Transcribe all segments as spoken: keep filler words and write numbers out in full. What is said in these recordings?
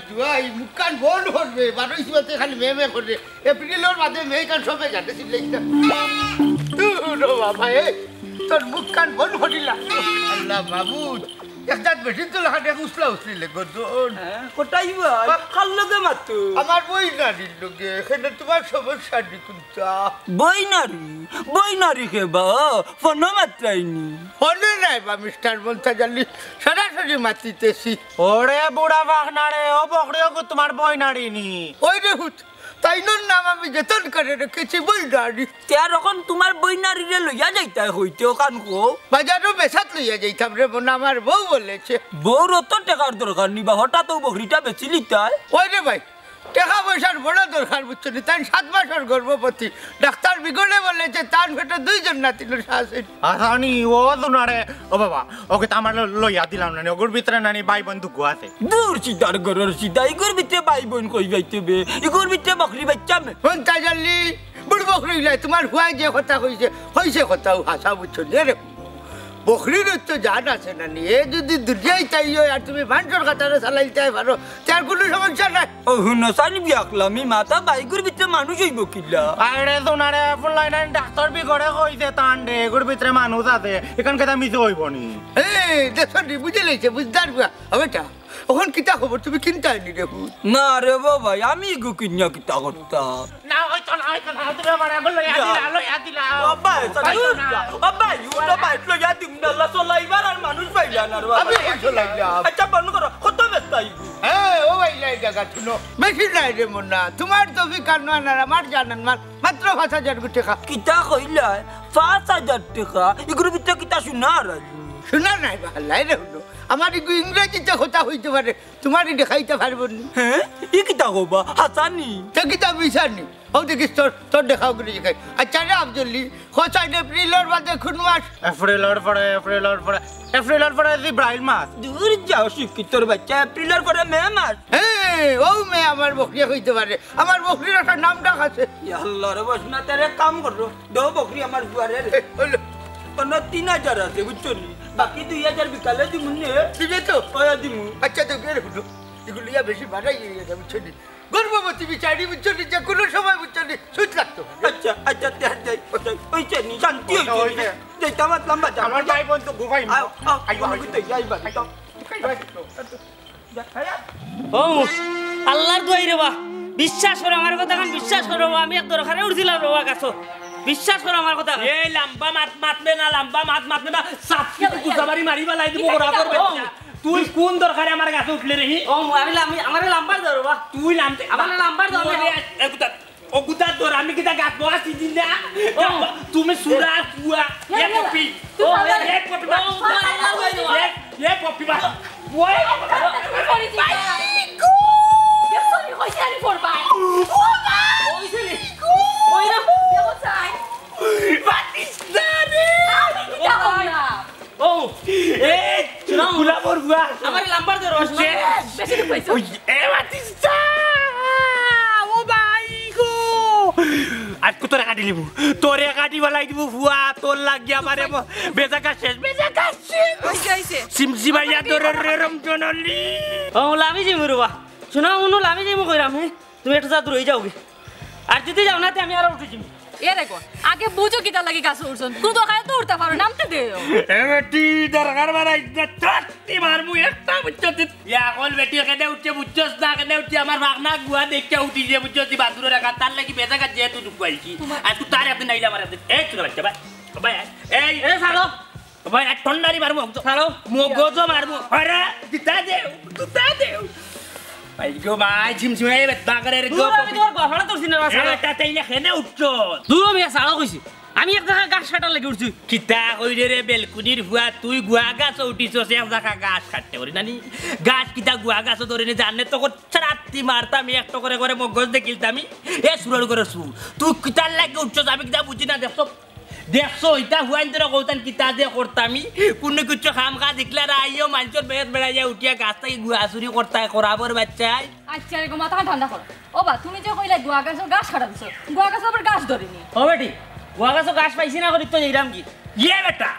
জুয়াই, মুখখান বন্ধ করবে, বারো ইসমাতে খালি মে মে করে। এপ্রিলর মাঝে মে কান সবে জানে, সিলেই না। তুই রে বাবা, এই, তোর মুখখান বন্ধ করিলা। আল্লাহ মাবুদ, এক জাত বেশি তো লাখান, এক উসলা উসলি লেগো তোর। হ্যাঁ, কোথায় বা? কার লগে মাতো? আমার বইনারির লগে। এখানে তোমার সমস্যা নি কোনটা? বইনারি? বইনারি কে বা? ফোনো মাতরায়নি। ফোনো নাই বা, মিস্টার মন্তাজ আলী, সরাসরি মাতিতেছি। ওরে বুড়া বাহনা রে, ও বকরি ওগু তোমার বইনারি নি? ওই রে হুত, তাইনর নাম আমি যতন করে রেখেছি বইনারি। তে আর অখন তোমার বইনারিরে লইয়া যাইতায় কইতে, অখান কও। বাজারো বেচাত লইয়া যাইতাম রে মনা, আমার বউ বলেছে। বউর অত টেকার দরকার নি বা, হঠাৎ অউ বকরিটা বেচিলিতায়? ওই রে ভাই, টেকা পয়সার বড় দরকার, বুঝছো নি? তাইন সাত মাসর গর্ভবতী, ডাক্তার বিগড়ে বলেছে তান পেটো দুইজন নাতিনর শ্বাস হইল। আসানি, ও তো না রে, ও বাবা, ওকে তো আমার ল-, লইয়া দিলাম না নি, ওগুর ভিতরে নানি ভাই বন্ধু গো আছে। দূর চিতার ঘরর চিতা, ইগুর ভিতরে ভাই বইন কই যাইতে বে, ইগুর ভিতরে বকরি বাইচ্চা মে। হুন তাজাল্লি, বুড় বকরি ইলাই, তোমার হুয়ায় যে কথা কইছে, কইছে কথাউ হাছা, বুঝছো নি রে? বকরির তো জান আছে না নি? এ যদি দুনিয়ায় তাই হয় আর তুমি মানষর কাতারে চালাইতে পারো, তে আর কুনু সমস্যা নাই। ও হুনো সানি বিয়াকলামি মাতা, বাইগুর ভিতরে মানুষ অইবো কিলা? আরে সোনারে, ফোন লাইন ডাক্তার বিগড়ে কইছে তান রে, এগুর ভিতরে মানুষ আছে, এখান কথা মিছে অইবো নি? এ, দেখো নি, বুঝে লইছে, বুঝদার বুয়া। হবে তা? অখন কিতা খবর? তুমি কিনতায় নি রে হুত? না রে বাবা, আমি ইগু কিনিয়া কিতা করতাম? না, হইতো না, হইতো না, তুমি আমার আগে লইয়া ইয়া। দিলা, লইয়া দিলা। ও ভাই, হইতো না। ও ভাই, ও ভাই, লইয়া দিম না, আল্লাহ চলাইবার আর মানুষ পাইলা না রে বাবা। আমি কই চলাইলাম? আচ্ছা, বন্ধ করো, কত ব্যস্ত আইবো? হ্যাঁ, ও ভাই, লাই জাগা শুনো। বেশি নাই রে মনা, তোমার তৌফিক আনোয়ার আর আমার জান আনোয়ার মাত্র পাঁচ হাজার টেকা। কিতা কইলায়? পাঁচ হাজার টেকা? ইগুর ভিতরে কিতা সোনা আর আছে? সোনা নাই বা, হালাই রে হুনো। আমার ইগু ইংরেজিতে কথা কইতে পারে, তোমারে দেখাইতে পারবো নি। হ্যাঁ? ই কিতা কও বা? হাছানি? তে কিতা মিছানি? অউ দেখিস তোর, তোর দেখা অগুরে দেখাই। আচ্ছা রে আফজলি, কও চাইন এপ্রিলর বাদে কুন মাস? এপ্রিলর পরে, এপ্রিলর পরে, এপ্রিলর পরে জিব্রাইল মাস। দূর যাও শিক্ষিতর বাইচ্চা, এপ্রিলর পরে মে মাস। হ্যাঁ, অউ মে আমার বকরিয়ে কইতে পারে। আমার বকরির একটা নাম ডাক আছে। ইয়া আল্লাহ রে, বস না, তারে এক কাম করো। দেও বকরি আমার দুয়ারে রে। এ, হইলো। অনো তিন হাজার আছে, বুঝছো নি? বাকি দুই হাজার বিকালে দিমু নে। দিবে তো? ওয়া দিমু। আচ্ছা, তো কে রে হুনো? ইগু লইয়া বেশি বাড়াই গেছে, বুঝছো নি? গর্ভবতী বিচারি, বুঝছো নি? যে কুনু সময়, বুঝছো নি? সুইচ লাগতো। আচ্ছা, আচ্ছা, তে আর যাই, যাই। অইছে নি, শান্তি অইছে নি। অইছে। যাইতাম, আসলাম বাজার। আমার ভাই বোন তো ঘুমাই। আও, আও, আইবা, আইবা। আইবা, আইবা। ও, আল্লাহর দোয়াই রে বা, বিশ্বাস করো আমার কথাখান, বিশ্বাস করো বা, আমি এক দরকারে উঠছিলাম রে বা গাছো, বিশ্বাস করো আমার কথা। এই লাম্বা মাত মাতলে না, লাম্বা মাত মাতলে না, সাত কিন্তু কুচাবাড়ি মারি বালাই দিমু, ওরা করবে। ও। তুই কুন দরকারে আমার গাছো উঠলে রে? ও, আমি লাম-, আমারে লাম্বার দেও রে বা। তুই লামতে আমারে লাম্বার দেও। ওরে, এ, এ, কুতা-, ও কুতা তোর, আমি কিতা গাছ বগাছি দিন না? ও। তুমি সুরা, ফুয়া, এ, এ, এ, পপি। তুই ও, পাগল। এ, পপি, মা। ও, তোমার আল্লাহ কই রে? এ, এ, পপি, মা। ওই। তুই পড়ি দিবা। ভাই, গো। এ, সরি, কইছি আমি পড়বা। ও, ভাই। ওই যে রে। গো। ওই রে। দেখো চাই। বাতিস না রে। আমি কিতা করলাম? ও, এ, শোনো। গোলাপর বুয়া। আমারে লাম্বার দে, রস না। এ, বেশি তো পাইছো। ওই, এ, বাতিস্তা। ও ভাই গো। আজকে তোরে কাটি লিবু। তোরে কাটি বালাই দিবু, ফুয়া। তোর লাগি আমারে ব-, বেজাকা শেষ, বেজাকা শেষ। হইছে, হইছে। সিমসিমাইয়া ধরে রে রমজনলি। ও, লামি যাইমু রে বা। শোনো, উনু লামি যাইমু কইরাম, হে? তুমি একটু যা দূর অই যাওগি। আর যদি যাও না, তে আমি আরো উঠি যাইমু। এ দেখো, আগে বুঝো কিতার লাগি গাছে উঠছো। কুনু দরকারে তো উঠতা পারো, নামতে দেও। এ বেটি, দরকার বাড়াই না, চারটি মারমু, একটা বুঝছস তুই। ইয়া, অকল বেটি কেনে উঠছে বুঝছস না, কেনে উঠছে আমার ভাগনা গুয়া দেখে উঠি যে বুঝছস তুই বাদুরে রাখা, তার লাগি বেজা গাছ যেহেতু ঢুকাইছি। আর তুই তার একদিন আইলে আমার একদিন। এই তুই বাচ্চা ভাই, ভাই, এই। এ ছাড়ো। ভাই, এক ঠন্ডারি মারমু, ছাড়ো। মগজও মারমু। আরে, দিতা দে, দিতা দে। ভাই গো ভাই, ঝিমঝিমাই বেত বাগরে রে গো। দূর, আমি তোমার গফাড়া তোর সিনেমা এ, ছাড়ো। বেটা, তাইলে কেনে উঠছো? দূর, আমি ছাড়ো কইছি। আমি এক জাগা গাছ কাটার লাগি উঠছি। কিতা কইরে রে বেলকুনির ফুয়া, তুই গুয়া গাছো উঠিছস, এক জাগা গাছ কাটতে পারি নানি? গাছ কিতা গুয়া গাছো ধরে নি, জানে তো কত রাত্তি মারতাম, এক টকরে করে মগজ দেখিলতাম। এ সুরর করে সুর। তুই কিতার লাগি উঠছস, আমি কিতা বুঝি না, দেখছো? দেখছো, ইতা হুয়াইন তোরা কইতাম কিতা যে করতাম আমি? কুনু কিচ্ছু কাম কাজ দেখলে আর আইও, মানষর বেত বেড়াইয়া উঠিয়া গাছ থাকি গুয়া চুরি করতায়, খরাবর বাচ্চায়। আচ্ছা রে গো, মাথা ঠান্ডা করো। ও বা, তুমি যে কইলা গুয়া গাছো গাছ কাটা দিছো, গুয়া গাছো আবার গাছ ধরেনি। ও বেটি, গুয়া গাছো গাছ পাইছি না করি তো যাইরাম কি? ইয়ে বেটা,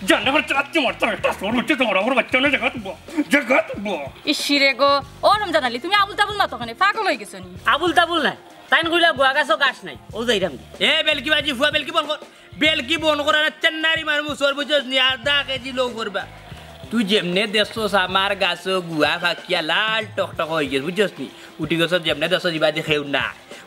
জানে করে চালাচ্ছি মারতাম একটা সর উঠছে তোমার আমার বাচ্চা না জায়গা তুবো জায়গা তুবো। ইসিরে গো, ও রমজান আলী, তুমি আবুল তাবুল মাতো কেনে? পাগল অই গেছো নি? আবুল তাবুল নায়, তাইন কইলা গুয়া গাছো গাছ নাই, ও যাইরাম। এ বেলকি বাজি ফুয়া, বেলকি বন্ধ কর, বেলকি বন্ধ কর, আর চেন্নারি মারমু সর বুঝছস নি, আধা কেজি লউ করবা। তুই যেমনে দেখছস আমার গাছো গুয়া ফাকিয়া লাল টকটক অই গেছে বুঝছস নি, উঠি গেছস যেমনে দেখছস ইবাদি কেউ না।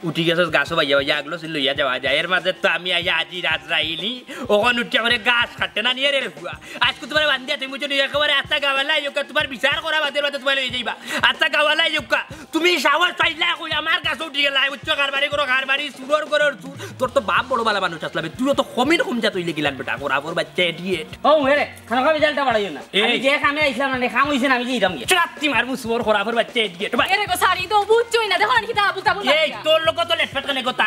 উঠি গেছস গাছো বাইয়া বাইয়া আগলো ছিল লইয়া যাওয়া যায়। এর মাঝে তো আমি আইয়া আজি রাত রাইলি, অখন উঠিয়া করে গাছ কাটতে না নিয়ে রে ফুয়া। আজকে তোমার বান্ধিয়া তুমি যদি একেবারে আস্তা গাওয়ালা ইউকা, তোমার বিচার করা বাদের বাদে তোমার লইয়া যাইবা। আস্তা গাওয়ালা ইউকা, তুমি সাহস পাইলা কই আমার গাছো উঠি গেলা, উচ্চ কারবারি করো, কারবারি সুরর করো, সুর। তোর তো বাপ বড় বালা মানুষ আসলাবে, তুইও তো কমিন কম যা তুই লেগিলান বেটা, করা ফর বাচ্চা ইডিয়েট। ও, এরে, খানা খাবি জালটা বাড়াইও না। এই। আমি যে কামে আইছিলাম না, কাম অইছে না, আমি যাইরাম গিয়া। চালাত্তি মারমু সুর করা ফর বাচ্চা ইডিয়েট। এরে গো, সারি তো বুঝছই না, দেখো না কিতা আবুল তাবুল এই, মাতিয়া। তোর লগে তো লেটপেট কেনে কথা?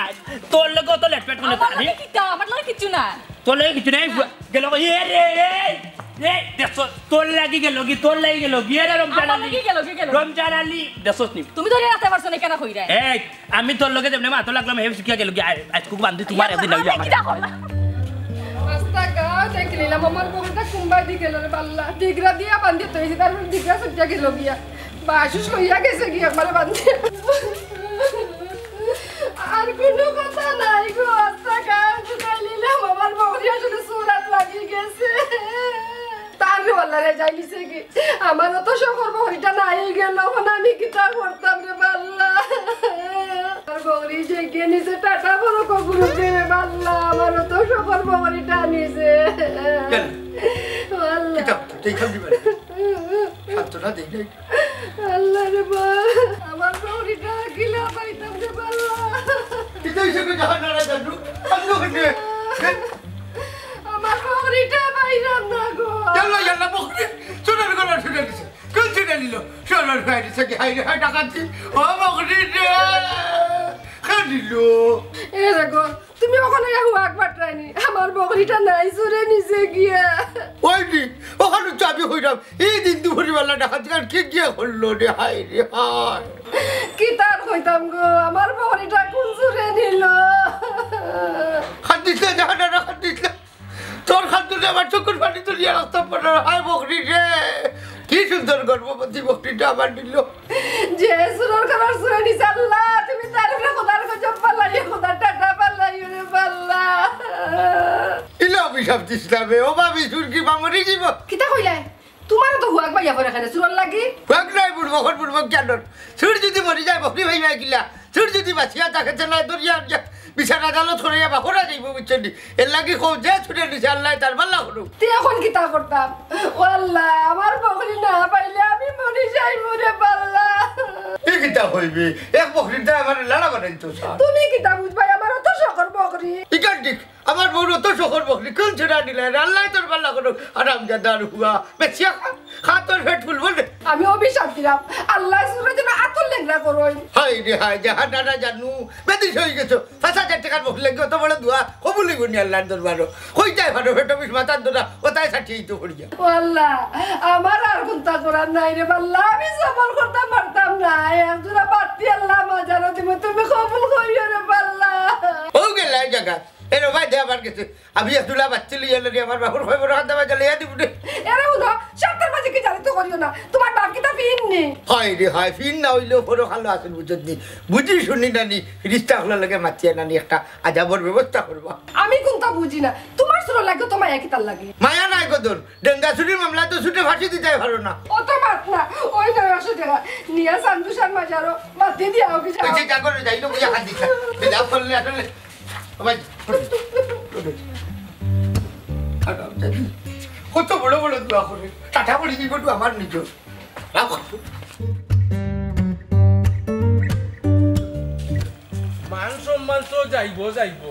তোর লগে তো লেটপেট কেনে আমার কথা? লগে কিতা? আমার লগে কিচ্ছু না। তোর লগে কিচ্ছু নাই? না। গেল গো, এ রে, এই, এই, দেখছো, তোর লাগি গেল কি, তোর লাগি গেল কি, এ রে রমজান আমার আলী। লাগি গেল কি, গেল কি? রমজান আলী, দেখছোস নি? তুমি ধরে রাখতে পারছো না, কেন কইরা? এই, আমি তোর লগে যেমনে মাতো লাগলাম, হে শিখিয়া গেল কি, আ-, আজকে বান্ধি তোমার একদিন হইলে আমার। কিতা কয়? রাস্তা গা দেখলিলাম, আমার বউটা কুম্বাই দি গেল রে বাল্লা। দিগরা দিয়া বান্ধি তো এই যে তারপর দিগরা ছুটিয়া গেল গিয়া। বাসুস লইয়া গেছে গিয়া একবারে বান্ধি। আর কোনো কথা নাই গো, আস্তা গান শুকাই নিলাম, আমার বকরি আসলে সুরাত লাগি গেছে। তার রে আল্লাহ রে, যাই নিছে কি? আমারও তো শখর বকরিটা নাই গেল, এখন আমি কিতা করতাম রে বাল্লা? আমার বকরি যে গিয়ে নিছে টাটা বড় কবুল রে বাল্লা, আমারও তো শখর বকরিটা নিছে। কেন? বাল্লা। কিতা? তুই খাবি মানে? খাদ্যটা দেই নাই। আল্লাহ রে বা, আমার বকরিটা কিলা পাইতাম রে বাল্লা। কিতা হইছে গো জাহান নারা জানু? আমি ওখানে। আমার বকরিটা পাইলাম না গো। ইয়াল্লা, ইয়াল্লা, বকরি। চুরের গলা ছুটে দিছে। কোন চুরে নিল? চুরের ভাই দিছে কি? হায় রে, হায় ডাকাতি। ও বকরি রে। কে নিল? এ রে গো, তুমি ওখানে হুয়াক বাটরাইনি। আমার বকরিটা নাই, চুরে নিছে গিয়া। ওই নি, ওখানে তো আমি কইরাম, এই দিন দুপুরে বেলা ডাকাতি আর কে গিয়া করলো রে? হায় রে হায়। কিতা আর কইতাম গো, আমার বকরিটা কোন চুরে নিল? কান্দিস না, জাহানারা, কান্দিস না। তোর কান্দনে আমার চকুর পানি তুলিয়া রাখতাম পারে না। হায় বকরি রে, কি সুন্দর গর্ভবতী বকরিটা আমার নিল। যে চুরর ঘরর চুরে নিছে আল্লাহ, তুমি তার উপরে খোদার গজব ফালাইও, খোদার টাটা ফালাইও রে বাল্লা। ইলা অভিশাপ দিস না বে, ও ভাবি, চুর কি বা মরি যিবো? কিতা কইলায়? তুমারও তো হুয়াক বাইয়া পড়ে কেনে চুরর লাগি। হুয়াক নাই, বুড়বকর বুড়বক জানর। চুর যদি মরি যায়, বকরি ভাই ভাই গিলা। চুর যদি বাঁচিয়া থাকে, তে নাই ধরিয়া আনিয়া বিচার আদালত করাইয়া বা করা যাইবো, বুঝছো নি? এর লাগি কও যে চুরে নিছে, আল্লায় তার বালা করুক। তে এখন কিতা করতাম? ও আল্লাহ, আমার বকরি না পাইলে আমি মরি যাইমু রে বাল্লা। এ কিতা কইবে? এক বকরির দায় আমার লাড়া বানাইতো স্যার। তুমি কিতা বুঝবায়, আমার অত শখর বকরি। ইকান ঠিক, আমার বউর অত শখর বকরি, কোন চুরে নিলে? আল্লায় তোর বালা করুক। আরামজাদার হুয়া, বেচিয়া খা, খা, তোর পেট ফুলবো রে। আমি অভিশাপ দিলাম, আল্লায় চুররে যেন আতর লেংড়া করইন। হায় রে হায়, জাহানারা জানু, বেদিস অই গেছো। পাঁচ হাজার টেকার বকরি লাগি অত বড় দোয়া কবুল অইবো নি আল্লার দরবারো? কইতায় পারো, পেটো বিষ মাথার দোনা, ওতায় ছাটিয়াইতো পড়িয়া। ও আল্লাহ, আমার আর কুন্তা করার নাই রে বাল্লা, আমি সবর করতাম পারতাম না। এক জোড়া বাত্তি আল্লাহ মাজারো দিমু, তুমি কবুল করিও রে বাল্লা। ও গেলায় জাগা, এর ভাই দে আবার গেছে। আমি এক দুলা বাচ্চি লইয়া লড়ি, আমার বাপর খবর হাতে বাজা লইয়া দিব রে। এরে হুনো, শর্তের মাঝে কি জানি তো করিও না। তুমার বাপ কিতা ফিন নি? হায় রে হায়, ফিন না অইলেও পরকালো আছইন বুঝছত নি। বুঝি শুনি নানি, ফিরিস্তা অকলর লগে মাতিয়া নানি একটা আজাবর ব্যবস্থা করবা। আমি কুন্তা বুঝি না। তুমার চুরর লাগি তো মায়া কিতার লাগি? মায়া নাই গো তোর। ডেঙ্গা চুরির মামলা তো ছুটে ফাঁসি দিতায় পারো না। অত মাত না। ওই নয় একশো টেকা। নিয়া সান্দুসার মাজারো বাতি দিয়া অফিস ওই যে যা করে যাই না, বুঝা খান দিছে। যা করলে আসলে ও ভাই, কত বড় বড় দোয়া করে, টাটা পড়ি দিব তো আমার নিজর। রাখো। মান সম্মান তো যাইবো, যাইবো,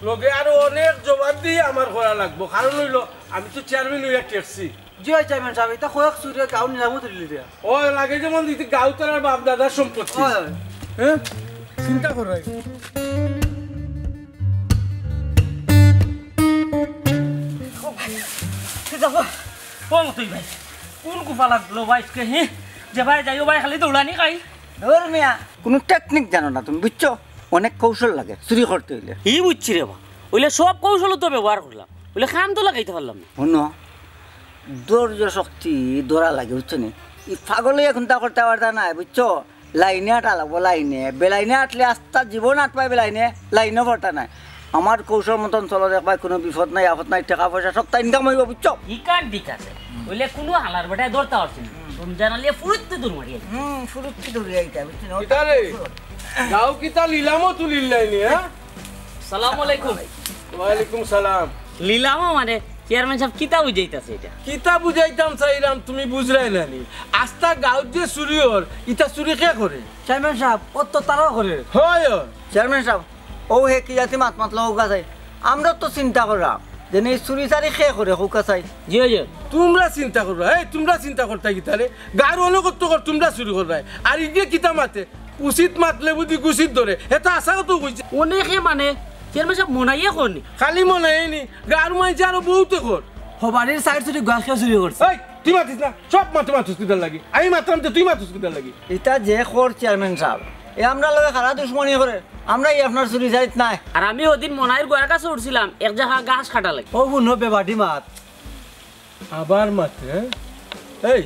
লগে আরো অনেক জবাবদিহি আমার করা লাগবো, কারণ অইলো আমি তো চেয়ারম্যান অইয়া ঠেকছি। জি অয় চেয়ারম্যান সাব, ইতা কয়েক চুরে গাঁও নিলামো তুলি দিয়া। ও লাগে যেমন ইতা গাঁও তারার বাপ দাদার সম্পত্তি। অয়, অয়। হ্যাঁ? চিন্তা করো। ও ভাই, কি যাবো? ও মতই ভাই, কোন কুফা লাগলো ভাই আজকে, হি? যে ভাই যাইও ভাই খালি দৌড়ানি খাই। ধুর মিয়া, কুনু টেকনিক জানো না তুমি, বুঝছো? অনেক কৌশল লাগে চুরি করতে অইলে। হি বুঝছি রে বা, অইলে সব কৌশল তো ব্যবহার করলাম, অইলে কাম তো লাগাইতে পারলাম না। হুনো, ধৈর্য শক্তি ধরা লাগে, বুঝছো নি? ই পাগল অইয়া কুন্তা করতা পারতা নায়, বুঝছো? লাইনে আটা লাগবো, লাইনে। বেলাইনে আটলে আস্তা জীবন আটবায় বেলাইনে, লাইনও পড়তা নায়। আমার কৌশল মতন চলো, দেখবায় কুনু বিপদ নাই, আপদ নাই, টেকা পয়সা সবতা ইনকাম অইবো, বুঝছো? ইকান ঠিক আছে। অইলে কুনু হালার বেটায় ধরতা পারছে না। রমজান আলীয়ে ফুরুত্তি দৌড় মারিয়া দিছে। হুম, ফুরুত্তি দৌড়িয়া আইতা, বুঝছো নি? কিতা রে? গাউ কিতা লিলামো তুলিলাইনি, হ্যাঁ? সালামু আলাইকুম। ওয়ালাইকুম সালাম। লিলামো মানে, চেয়ারম্যান সাব কিতা বুঝাইতাছে ইটা? কিতা বুঝাইতাম চাইরাম, তুমি বুঝরায় না নি? আস্তা গাউত যে চুরি অর, ইতা চুরি কে করে? চেয়ারম্যান সাব, অউ তো তারাও করে। হয়, হয়। চেয়ারম্যান সাব, অউ হে কি জাতি মাত মাতলো কউক্কা চাই। আমরা তো চিন্তা কররাম, যেন ই চুরি চারি কে করে কউক্কা চাই। জি, জি। তুমরা চিন্তা কররায়, এই তুমরা চিন্তা করতায় কিতা রে? গাউর অনেক কত কর তুমরা চুরি কররায়। আর ইগে কিতা মাতে? উচিত মাতলে বুঝি গুছিত ধরে। হে তো হাছা কথা কইছে। অনেকে মানে, চেয়ারম্যান সাব মনাইয়ে কর নি। খালি মনাইয়ে নি, গাউর মাইনষে আরো বউতে কর। হবারির সাইড চুরি, গুয়া চুরি করছে। এই, তুই মাতিস না, সব মাতে মাতুস কিতার লাগি। আমি মাতরাম তে তুই মাতুস কিতার লাগি। ইতা যে কর চেয়ারম্যান সাব, এ আমরার লগে খারা দুশমনি করে, আমরার ই আপনার চুরি চারিত নাই। আর আমি অদিন মনাইর গুয়ার কাছে উঠছিলাম, এক জাগা গাছ কাটা লাগে। ও বুনো বেবাটি মাত। আবার মাতে, হ্যাঁ? এই,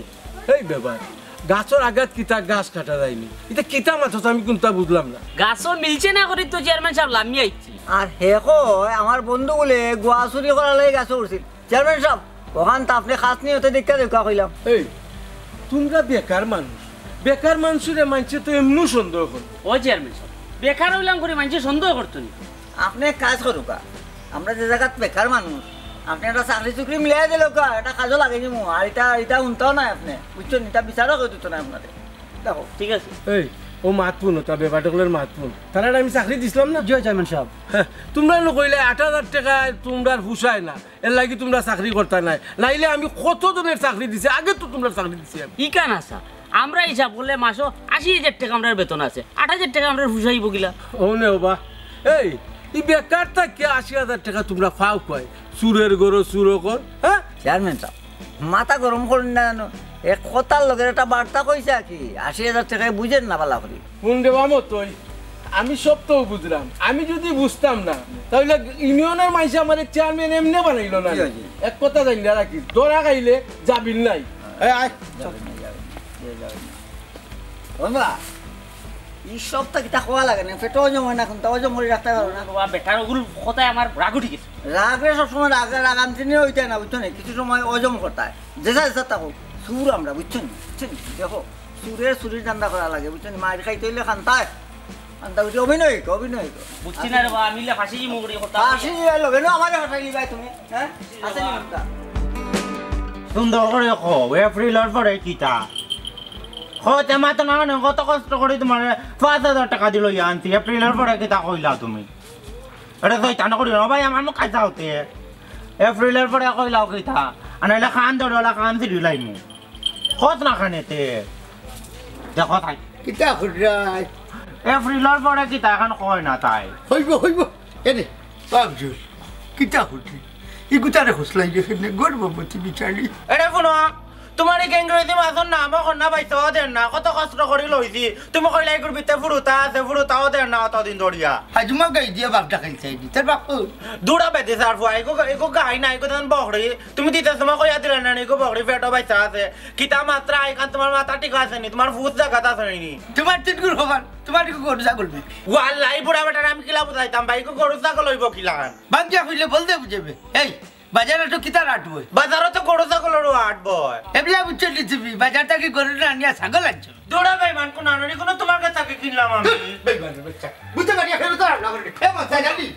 এই বেবাটি, গাছর আগাত কিতা গাছ কাটা যায়নি? ইতা কিতা মাতছ আমি কুন্তা বুঝলাম না। গাছও মিলছে না করি তো চেয়ারম্যান সাব লামি আইছি। আর হে কয়, আমার বন্ধু বুলে গুয়া চুরি করার লাগি গাছে উঠছিল। চেয়ারম্যান সাব, অখান তো আপনে খাছ নিয়তে দেখিয়া দেউক্কা কইলাম। এই, তুমরা বেকার মানুষ, বেকার মানষরে মাইনষে তো এমনেউ সন্দেহ করে। ও চেয়ারম্যান সাব, বেকার অইলাম করি মাইনষে সন্দেহ করতো নি। আপনে এক কাজ করউক্কা, আমরা যে জাগাত বেকার মানুষ, আপনে একটা চাকরি চুকরি মিলাই দিলাউক্কা, একটা কাজও লাগাই দিমু। আর ইতা, ইতা হুনতাও নায় আপনে, বুঝছো নি? ইতা বিচারও করি দিতো নায় আপনারে। দেখো। ঠিক আছে। এই, অউ মাত হুনো, তা বেবাটি অকলর মাত হুনো। তারারে আমি চাকরি দিছলাম না? জি, চেয়ারম্যান সাব। হ্যাঁ, তুমরা নু কইলায় আট হাজার টেকায় তুমরার পুষায় না, এরলাগি তুমরা চাকরি করতায় নায়, নাইলে আমি কত জনর চাকরি দিছি, আগে তো তুমরার চাকরি দিছি আমি। ইখান হাছা, আমরা হিসাব করলে মাসো আশি হাজার টেকা আমরার বেতন আছে, আট হাজার টেকা আমরার পুষাইবো কিলা? অউ নে ওবা, এই, ই বেকার থাকিয়া আশি হাজার টেকা তুমরা পাও কই? চুরর ঘরো চুর অকল, হ্যাঁ? চেয়ারম্যান সাব, মাথা গরম করইন না জানো, এক কথার লগে একটা বার্তা কইছে আর কি, আশি হাজার টেকায় বুঝেন না ভালা করি। হুন রে বামত, তুই, আমি সব তো বুঝরাম, আমি যুদি বুঝতাম না, তা অইলে ইউনিয়নর মাইনষে আমারে চেয়ারম্যান এমনে বানাইলো না। জি, জি। এক কথা জানিয়া রাখিস, ধরা খাইলে জামিন নাই। এই আয়। যাবে না, যাবে না, এ যাবে না। বাবা, ই সবতা কিতা কওয়া লাগে না, পেটো অজম অয় না, কুন্তা অজম করি রাখতায় পারো না। বাবা, বেটার অগুর কথায় আমার রাগ উঠি গেছে। রাগ রে, সবসময় রাগ, রাগ আনতে নিয়া অইতায় না, বুঝছো নি? কিছু সময় অজম করতায়। যেছা যেছা থাকো, চুর আমরা, বুঝছো নি? বুঝছো নি? দেখো, চুরর চুরির ধান্দা করা লাগে, বুঝছো নি? মাইর খাইতে অইলে কান্তায়। কান্তা বুঝি অভিনয় কর, অভিনয় কর। বুঝছি না রে বাবা, আমি ইলা ফাঁসি দিমু করি কথা। ফাঁসি দিবার লগে না, আমারে ফাঁসাই দিবায় তুমি, হ্যাঁ? আছে নি মামতা? সুন্দর করি কও, এপ্রিলর পরে কিতা? কও, তে মাতো না কেনে, কত কষ্ট করি তুমারে পাঁচ হাজার টেকা দি লইয়া আনছি, এপ্রিলর পরে কিতা কইলাও তুমি? ইটা শয়তানি করিও না ভাই, আমার মুখ খাইছা অতে। এপ্রিলর পরে কইলাও কিতা? আর নাইলে কান ধরি অলা কান ছিড়িলাইমু। কছ না কেনে তে। দেখো তাই। কিতা কররায়? এপ্রিলর পরে কিতা অখন কয় না তাই? অইবো, অইবো। এরে, বাপ জুর। কিতা কররায়? ইগুতারে খোসলাই গেছে নে, গর্ভবতী বিচারি। এরে হুনো, তুমার ই ইংরেজি মাছর নামও কন্যা পাইতাও দের না, কত কষ্ট করি লইছি। তুমি কইলা ইগুর ভিতরে ফুরুতা আছে, ফুরুতাও দের না অতদিন ধরিয়া। হাজমা গাই দিয়া বাপ ডাকাইল চাইনি, তার বাপ। দুরা বেদে সার ফুয়া, ইগু, ইগু গাই না, ইগু দেন বকরি। তুমি দিতে সময় কইয়া দিলে না, ইগু বকরি পেটো বাইচ্চা আছে। কিতা মাতরায়, ইখান তুমার মাথা ঠিক আছে নি, তুমার ফুত জাগাত আছে নি। তুমার তিনগুর খবর, তুমার ইগু গরু ছাগল বে। ওয়াল্লাহি বুড়া বেটারে আমি কিলা বুঝাইতাম ভাই, ইগু গরু ছাগল অইবো কিলা? বাংলা কইলে বলতে বুঝবে। এই, বাজারো তো কিতার আট বয়? বাজারো তো গরু ছাগলরও আট বয়। এবলা বুঝছো নি তুমি? বাজার থাকি গরু না আনিয়া ছাগল আনছো। দুরা বেইমান কুনানর, ইগুনু তুমার কাছ থাকি কিনলাম আমি। বেইমান বাচ্চা। বুঝতে পারি, এখন তো রান্না করি। এ মন চাই জানি?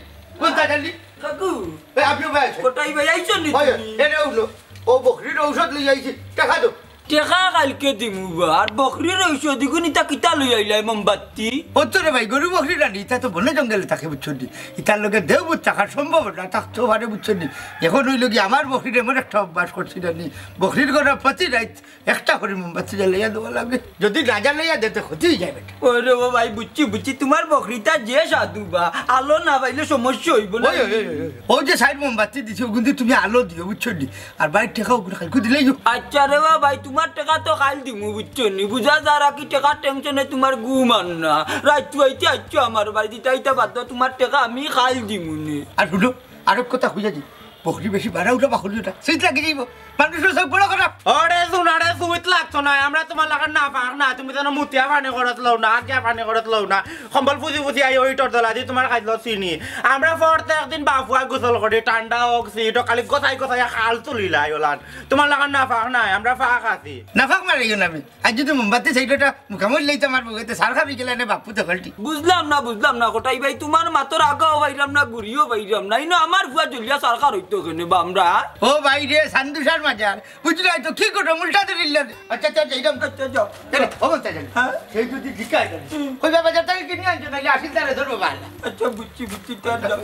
মন চাই জানি? কাকু, এ, আপনি ভাই আছেন? কটাই ভাই আইছো নি ভাই, তুমি? এরে উঠলো। ও বকরির ঔষধ লই আইছি। টেকা দেও। টেকা কাইলকে দিমু বা। আর বকরির ঔষধ ইগুন ইতা কিতা লই আইলায় মোমবাতি? অতো রে ভাই, গরু বকরি রানি, ইতা তো বনে জঙ্গলে থাকে, বুঝছো নি? ইতার লগে দেও বুঝ থাকার সম্ভাবনা থাকতেও পারে, বুঝছো নি? এখন অইলো কি, আমার বকরির এমন একটা অভ্যাস করছি জানি, বকরির ঘরো প্রতি রাইত একটা করি মোমবাতি জ্বালাইয়া দেওয়া লাগে। যদি না জ্বালাইয়া দেয়, তে ক্ষতি অই যায় বেটা। ওরে ও ভাই, বুঝছি, বুঝছি, তুমার বকরিটা যে সাধু বা, আলো না পাইলে সমস্যা অইবো না। ওই, ওই, ওই, ওই, ওই। ও যে সাইড মোমবাতি দিছি, ওগুন দি তুমি আলো দিও, বুঝছো নি? আর ভাই, টেকা ওগুন কাইলকু দিলেই অয়। আচ্ছা রে বা ভাই, তুমার টেকা তো কাইল দিমু, বুঝছো নি? বুঝা যার আর কি, টেকার টেনশনে তুমার ঘুম আর না। রাইত আইতে আইছো আমার বাড়িত, ইতা ইতা বাদ দেও, তুমার টেকা আমি কাইল দিমু নে। আর হুনো, আরক কথা কইয়া দি, বকরি বেশি বাড়া উঠা বা করি ওটা, শীত লাগি যাইবো। মানুষর চোখ বড় খারাপ। ওরে সোনা রে, সুইত লাগতো না। আমরা তুমার লাখান না পাক না, তুমি যেন মুতিয়া পানি করত লও না, আগে পানি করত লও না। কম্বল ফুজি ফুজি আই ওই টর দলা দি তুমার খাইলো চিনি। আমরা ফরতে একদিন বাফুয়া গোসল করি, ঠান্ডা হোক, শীত হোক, খালি গোসাই গোসাই খাল তুলিলাই ওলান। তুমার লাখান না পাক নাই, আমরা পাক আছি। না পাক মারিও না আমি। আর যদি মোমবাতি সাইডটা মুখামুখি লইতে আমার বউতে সার খাবি গেলে নে বাপু তো গলটি। বুঝলাম না, বুঝলাম না, কটাই ভাই, তুমার মাতর আগাও বাইরাম না, ঘুরিও বাইরাম না। ইনো আমার ফুয়া জ্বলিয়া সার খার হইতো কেনে বা আমরা? ও ভাই রে, সান্দুসার মাজার। বুঝলে তো কি করো, উল্টা ধরিল না। আচ্ছা, আচ্ছা, যাইলাম। আচ্ছা, যাও। এরে, ও বলতে যান। হ্যাঁ? সেই যদি জিজ্ঞাসা করে, হুম। কই বাবা, যা তাকে কিনে আনছো, নাহলে আসিল তারে ধরবো বালা। আচ্ছা, বুঝছি, বুঝছি, তার যাও।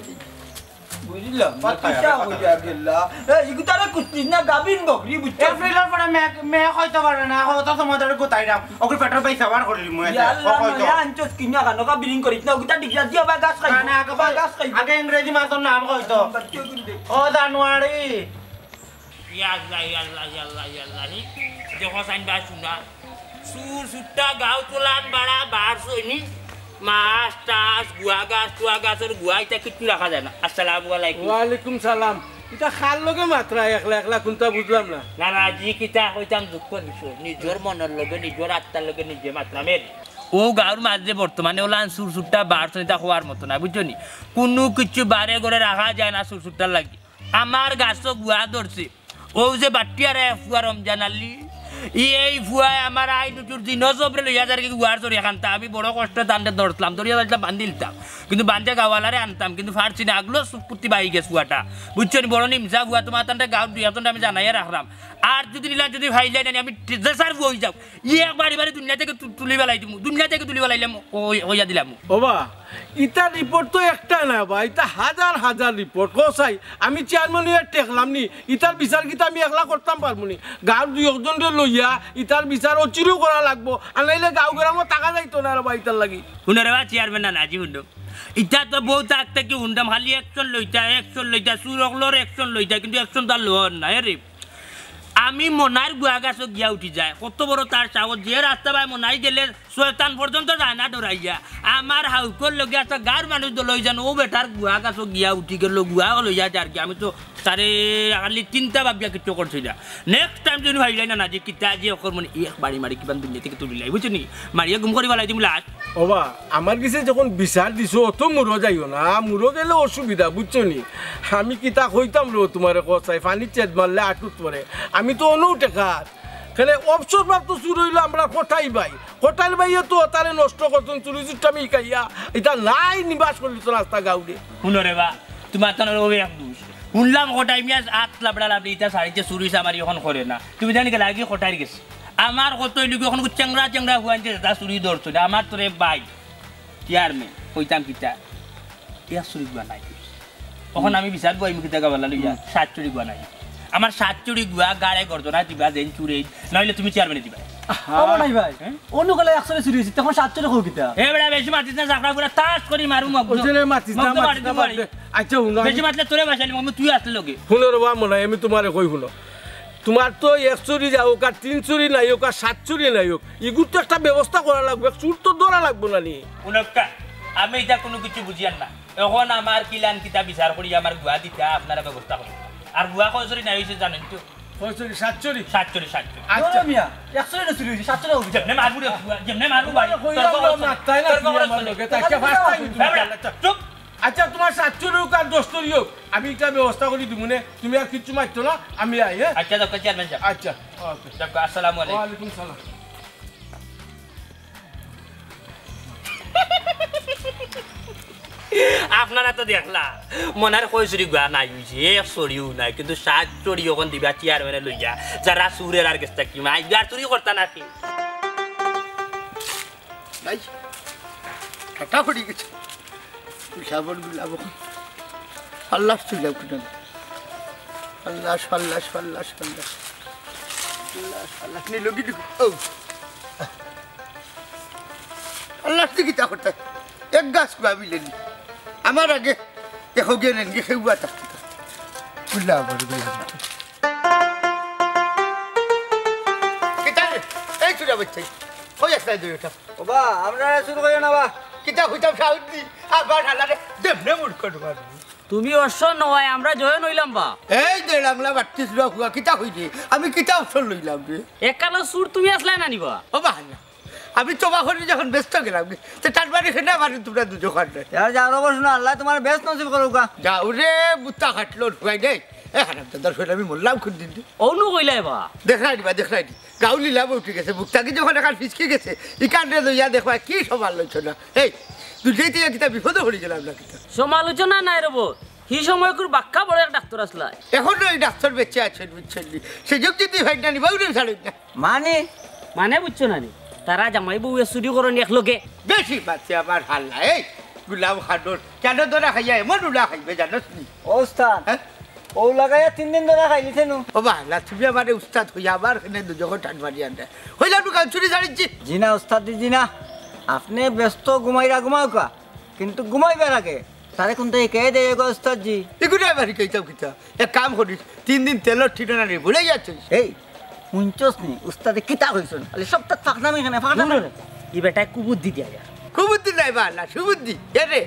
বুঝলাম না, বাচ্চা কিতা খারাপ। বুঝা গেলা। এ, ইগুতারে কুস্তিস না, গাবিন বকরি, বুঝছো? এপ্রিলর পরে মে, মে হইতে পারে না, অত সময় ধরে গোতাইরাম। ওকে পেট্রোল পাই সাবার করিলি মুয়ে। ইয়া আল্লাহ, হয়তো। নয়া আনছস কিনা খানো, কা বিরিং করিস না, ওগুতা ডিগরা দিয়া বা গাছ খাইবো। না, না, আগে বা গাছ খাইবো। আগে ইংরেজি মাসর নাম কইতো। বাচ্চা কিন্তু। ও জানুয়ারি। ইয়াল্লা, ইয়াল্লা, ইয়াল্লা, ইয়াল্লা, হি। দেখো সাইন বা শুনা। সুর সুট্টা গাউ তুলান বাড়া বার সইনি। মাছ, টাছ, গুয়া গাছ, টুয়া গাছর গুয়া, ইতা কিচ্ছু রাখা যায় না। আসসালামু আলাইকুম। ওয়ালাইকুম সালাম। ইতা কার লগে মাতরা একলা একলা, কুনটা বুঝলাম না। না, না, জি, কিতা কইতাম দুঃখর বিষয়। নিজর মনর লগে, নিজর আত্মার লগে নিজে মাতরাম। এর ও গাউর মাঝে বর্তমানে ওলান সুর সুট্টা বার সইনি, ইতা হওয়ার মতো না, বুঝছো নি? কুনু কিচ্ছু বারে ঘরে রাখা যায় না সুর সুট্টার লাগি। আমার গাছো গুয়া ধরছে। ও যে বাট্টিয়ার এক ফুয়া রমজান আলী, ই এই ফুয়ায় আমার আই দুটুর দিনও জবরে লইয়া যার কি গুয়ার চুরি খান্তা। আমি বড় কষ্ট তানরে ধরতাম, ধরিয়া যাইতাম বান্ধিলতাম, কিন্তু বান্ধে গাওয়ালারে আনতাম, কিন্তু পারছি না। আগলো সুপুতি বাই গেছে ফুয়াটা, বুঝছো নি? বড় নিমসা ফুয়া, তুমার তানরে গাউর দুই একজনরে আমি জানাইয়া রাখলাম। আর যদি নিলা যদি ভাইলাই নানি আমি যে সার ফুয়া হই যাও, ই এক বাড়ি বাড়ি দুনিয়া থেকে তু-, তুলি বেলাই দিমু, দুনিয়া থেকে তুলি বেলাইলাম, ওই, ওইয়া দিলাম। ওবা, ইতার রিপোর্ট তো একটা না বা, ইতা হাজার হাজার রিপোর্ট। কও চাই, আমি চেয়ারম্যান হইয়া টেকলাম নি, ইতার বিচার কিতা আমি একলা করতাম পারমু নি? গাউর দুই একজনরে লইয়া ইতার বিচার অচিরেউ করা লাগবো, আর নাইলে গাউ গ্রামো থাকা যাইতো না রে বা ইতার লাগি। হুনো রে বা চেয়ারম্যান না, না, জি হুনো। ইতা তো বউত আগ থাকি হুনতাম, খালি action লইতা, action লইতা, চুর অকলর action লইতা, কিন্তু action তো আর লওয়ার না, এ রে। আমি মনাইর গুয়া গাছো গিয়া উঠি যায়, কত বড় তার সাহস, যে রাস্তা বায় মনাই গেলে শয়তান পর্যন্ত যায় না ডরাইয়া। আমার হাউকর লগে একটা গাউর মানুষ দলই যান, ও বেটার গুয়া গাছো গিয়া উঠি গেল, গুয়া লইয়া যার কি, আমি তো তারে খালি চিন্তা ভাবিয়া কিচ্ছু করছি না। Next time যদি ভাইলাই না, না যে কিতা যে অকর মনে এক বাড়ি মারি কিবা দুনিয়া থেকে তুলি লাই, বুঝছো নি? মারিয়া গুম করি ফালাই দিমু লাশ। ওবা, আমার গেছে যখন বিচার দিছো, অত মুরো যাইও না, মুরো গেলে অসুবিধা, বুঝছো নি? আমি কিতা কইতাম রে তুমারে, কও চাই, পানির চেদ মারলে আটুত পড়ে। আমি তো অনউ টেকার। কেনে অবসরপ্রাপ্ত চুর অইলো আমরার কটাই ভাই। কটাই ভাইয়ে তো তারে নষ্ট করছইন, চুরি চুট্টামি শিখাইয়া। ইতা নাই নিবাস করিলিছইন আস্তা গাউরে। হুনো রে বা, তুমার তো নরবে এক দুষ। হুনলাম কটাই মিয়া আত লাবড়া লাবড়ি, ইতা শাড়িতে চুরি চামারি অখন করে না। তুমি জানি গেলা আগে কটাইর গেছে। আমার কত অইলো কি অখন চেংড়া চেংড়া হুয়াইন যে দাদা চুরি ধরছো না। আমার তো রে ভাই, চেয়ারম্যান, কইতাম কিতা? এক চুরি গুয়া নাই। অখন আমি বিচার বইমু কিতা গাবালা লইয়া, হুম। সাত চুরি গুয়া নাই। আমার সাত চুরি গুয়া গাড়ে গর্দনা দিবা, যেন চুরি, নাইলে তুমি চেয়ারম্যানে দিবা। ও মনাই ভাই, হ্যাঁ? অনুকালে এক চুরি চুরি অইছে, তখন সাত চুরি কও কিতা? এ বেটা, বেশি মাতিস না, ঝাপড়া পুরা তাস করি মারু মগ। ওই জন্য মাতিস না, মাতিস না, মাতিস না। আচ্ছা, হুনো, আমি বেশি মাতলে তোরে বাসাইলি, মগ তুই আসলে লগে। হুনো রে বা মনাই, আমি তুমারে কই হুনো। তুমার তো এক চুরি যাউক, আর তিন চুরি নাই হোক, আর সাত চুরি নাই হোক, ইগুর তো একটা ব্যবস্থা করা লাগবো, এক চুর তো ধরা লাগবো না নি? হুনউক্কা, আমি ইতা কুনু কিছু বুঝিয়ার না। অখন আমার কিলান কিতা বিচার করি আমার গুয়া দিতা আপনারা ব্যবস্থা করুন। আর গুয়া কয় চুরি নাই অইছে জানেন তো? কয় চুরি? সাত চুরি? সাত চুরি, সাত চুরি। আচ্ছা। ধরো মিয়া, এক চুরি না চুরি অইছে, সাত চুরি অইছে। যেমনে মারবো রে, গুয়া, যেমনে মারবো ভাই। তোমারে কইলাম তর্ক না, করো না। মারতাই না, তর্ক তুমি করো আমার না। লগে, তা আচ্ছা, ফার্স্ট টাইম তুমি এ বেটা, খেলাটা। চুপ। আচ্ছা, তুমার সাত চুরি হোক আর দশ চুরি হোক, আমি ইতা ব্যবস্থা করি দিমু নে, তুমি আর কিচ্ছু মারতো না, আমি আই, হ্যাঁ? আচ্ছা, যাও, চেয়ারম্যান সাব। আচ্ছা, ওকে। যাও, আসসালামু আলাইকুম। ওয়ালাইকুম সালাম। আপনারা তো দেখলা, মনাইর কয় চুরি গুয়া নাই অইছে, এক চুরিও নাই, কিন্তু সাত চুরি অখন দিবা চেয়ারম্যানে লইয়া, যারা চুর এরার গেছ থাকি, মাই আর চুরি করতা নাকি? নাই, ঠাটা পড়ি গেছে। তুই সাবন গুলাবো। আল্লাহ তুই যাও কিনা। আল্লাহ, আল্লাহ, আল্লাহ, আল্লাহ। আল্লাহ, আল্লাহ, নি লগি ঢুক। ও। আল্লাহ তুই কিতা করতে? এক গাছ গুয়া মিলেনি। আমার আগে দেখো গিয়ে নেন, গিয়ে খেয়ে উয়া থাকতে। গুলাবো, গুলাবো। কিতা রে? এই চুরা বাচ্চা। কই আসলাই তুই ওটা? ওবা, আপনারা শুরু করিও না বা। কিতা কইতাম সাউথ দি, আবার হালারে দেমনে মুড় করবা। তুমি অবসর নয়, আমরা জয়েন অইলাম বা। এই যে লাংলা বাট্টি চুরা ফুয়া, কিতা কইরে? আমি কিতা অবসর লইলাম রে? এককালো চুর তুমি আছলায় না নি বা? ও বাহানা, আমি তবা করি যখন বেহেস্তো গেলাম গি, তে তার বাড়ি কেনে আমার তোমরা দুজো খান নাই। ইয়ার যাও রে বসো না, আল্লায় তুমার বেহেস্ত নসিব করুকা। যাও রে, বুত্তা খাটলো ফুয়াই নেই। এ হারাম দাদার ফুয়াই, আমি মরলাম কোন দিন রে? অউনু কইলায় বা। দেখরায় নি বা, দেখরায় নি। গাউলি লাভ উঠি গেছে, মুখ থাকি যখন এখান ফিসকি গেছে, ইকানরে লইয়া দেখো, কি সমালোচনা। এই, দুজেই তো কিতা বিপদো পড়ি গেলাম না কিতা? সমালোচনা নায় রে বা, হি সময় কুর বাক্কা বড় এক ডাক্তর আছলায়। এখনো এই ডাক্তর বেঁচে আছইন, বুঝছইন নি? সুযোগ যদি হয় না, নিবাও রে ছাড়ইন না। মানে? মানে বুঝছো না নি? তারা জামাই বউয়ে চুরি করইন একলগে। বেশি মাতছে আমার হাল্লা। এই, গুলাম খানোর, কেনে ধরা খাইয়া এমন উলা খাইবে জানোস নি? ও উস্তাদ, হ্যাঁ? অউ লাগাইয়া তিন দিন ধরা খাইলিছে নু। ও বাহানা, তুমি আমারে উস্তাদ কইয়া আবার কেনে দুজো খান টান মারি আনরায়। কইলাম নু গান চুরি ছাড়িছি। জি না উস্তাদ জি, জি না। আপনে বেহেস্তো ঘুমাইরা ঘুমাউকা, কিন্তু ঘুমাইবার আগে তারে কুন্তা কে দেয় গো উস্তাদ জি? ইগুরে আবার কইতাম কিতা? এক কাম করিস, তিন দিন তেলর ঠিকানা নেই, ভুলে যাচ্ছিস। এই, হুনছস নি উস্তাদে কিতা কইছইন? আরে সব তার ফাঁকনামি কেনে, ফাঁকনামি। দূর হ রে, ই বেটায় কুবুদ্ধি দিয়া যায়। কুবুদ্ধি নায় বালা, সুবুদ্ধি। এ রে,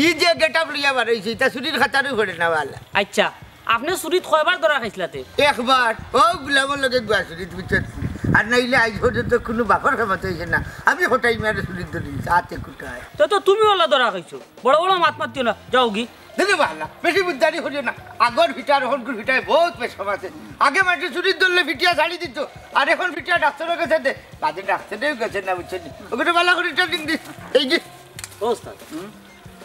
ই যে গেটআপ লইয়া বারইছে, ইটা চুরির খাতারও পড়ে না বালা। আচ্ছা, আপনে চুরিত কয়বার ধরা খাইছলাতে? একবার। ও গুলামর লগে গুয়া চুরিত, বুঝছস নি? আর নাইলে আইজ পর্যন্ত কুনু বাপর খেমাত অইছে না। আমি হটাই মারে চুরিত ধরি, হাতে কুটায়। তো, তো তুমি অলা ধরা খাইছো। বড় বড় মাত মাতিও না, যাওগি। দেখো বালা, বেশি বুদ্ধারি করিও না। আগর ফিটা আর অখনকুর ফিটায় বউত বেশ কম আছে। আগে মানষে চুরিত ধরলে ফিটিয়া ছাড়ি দিত, আর এখন ফিটিয়া ডাক্তরর গেছে দে, বাদে ডাক্তরেও গেছে না, বুঝছইন নি? ওগুলো বালা করি ট্রেনিং দিস। এই যে ও উস্তাদ, হুম?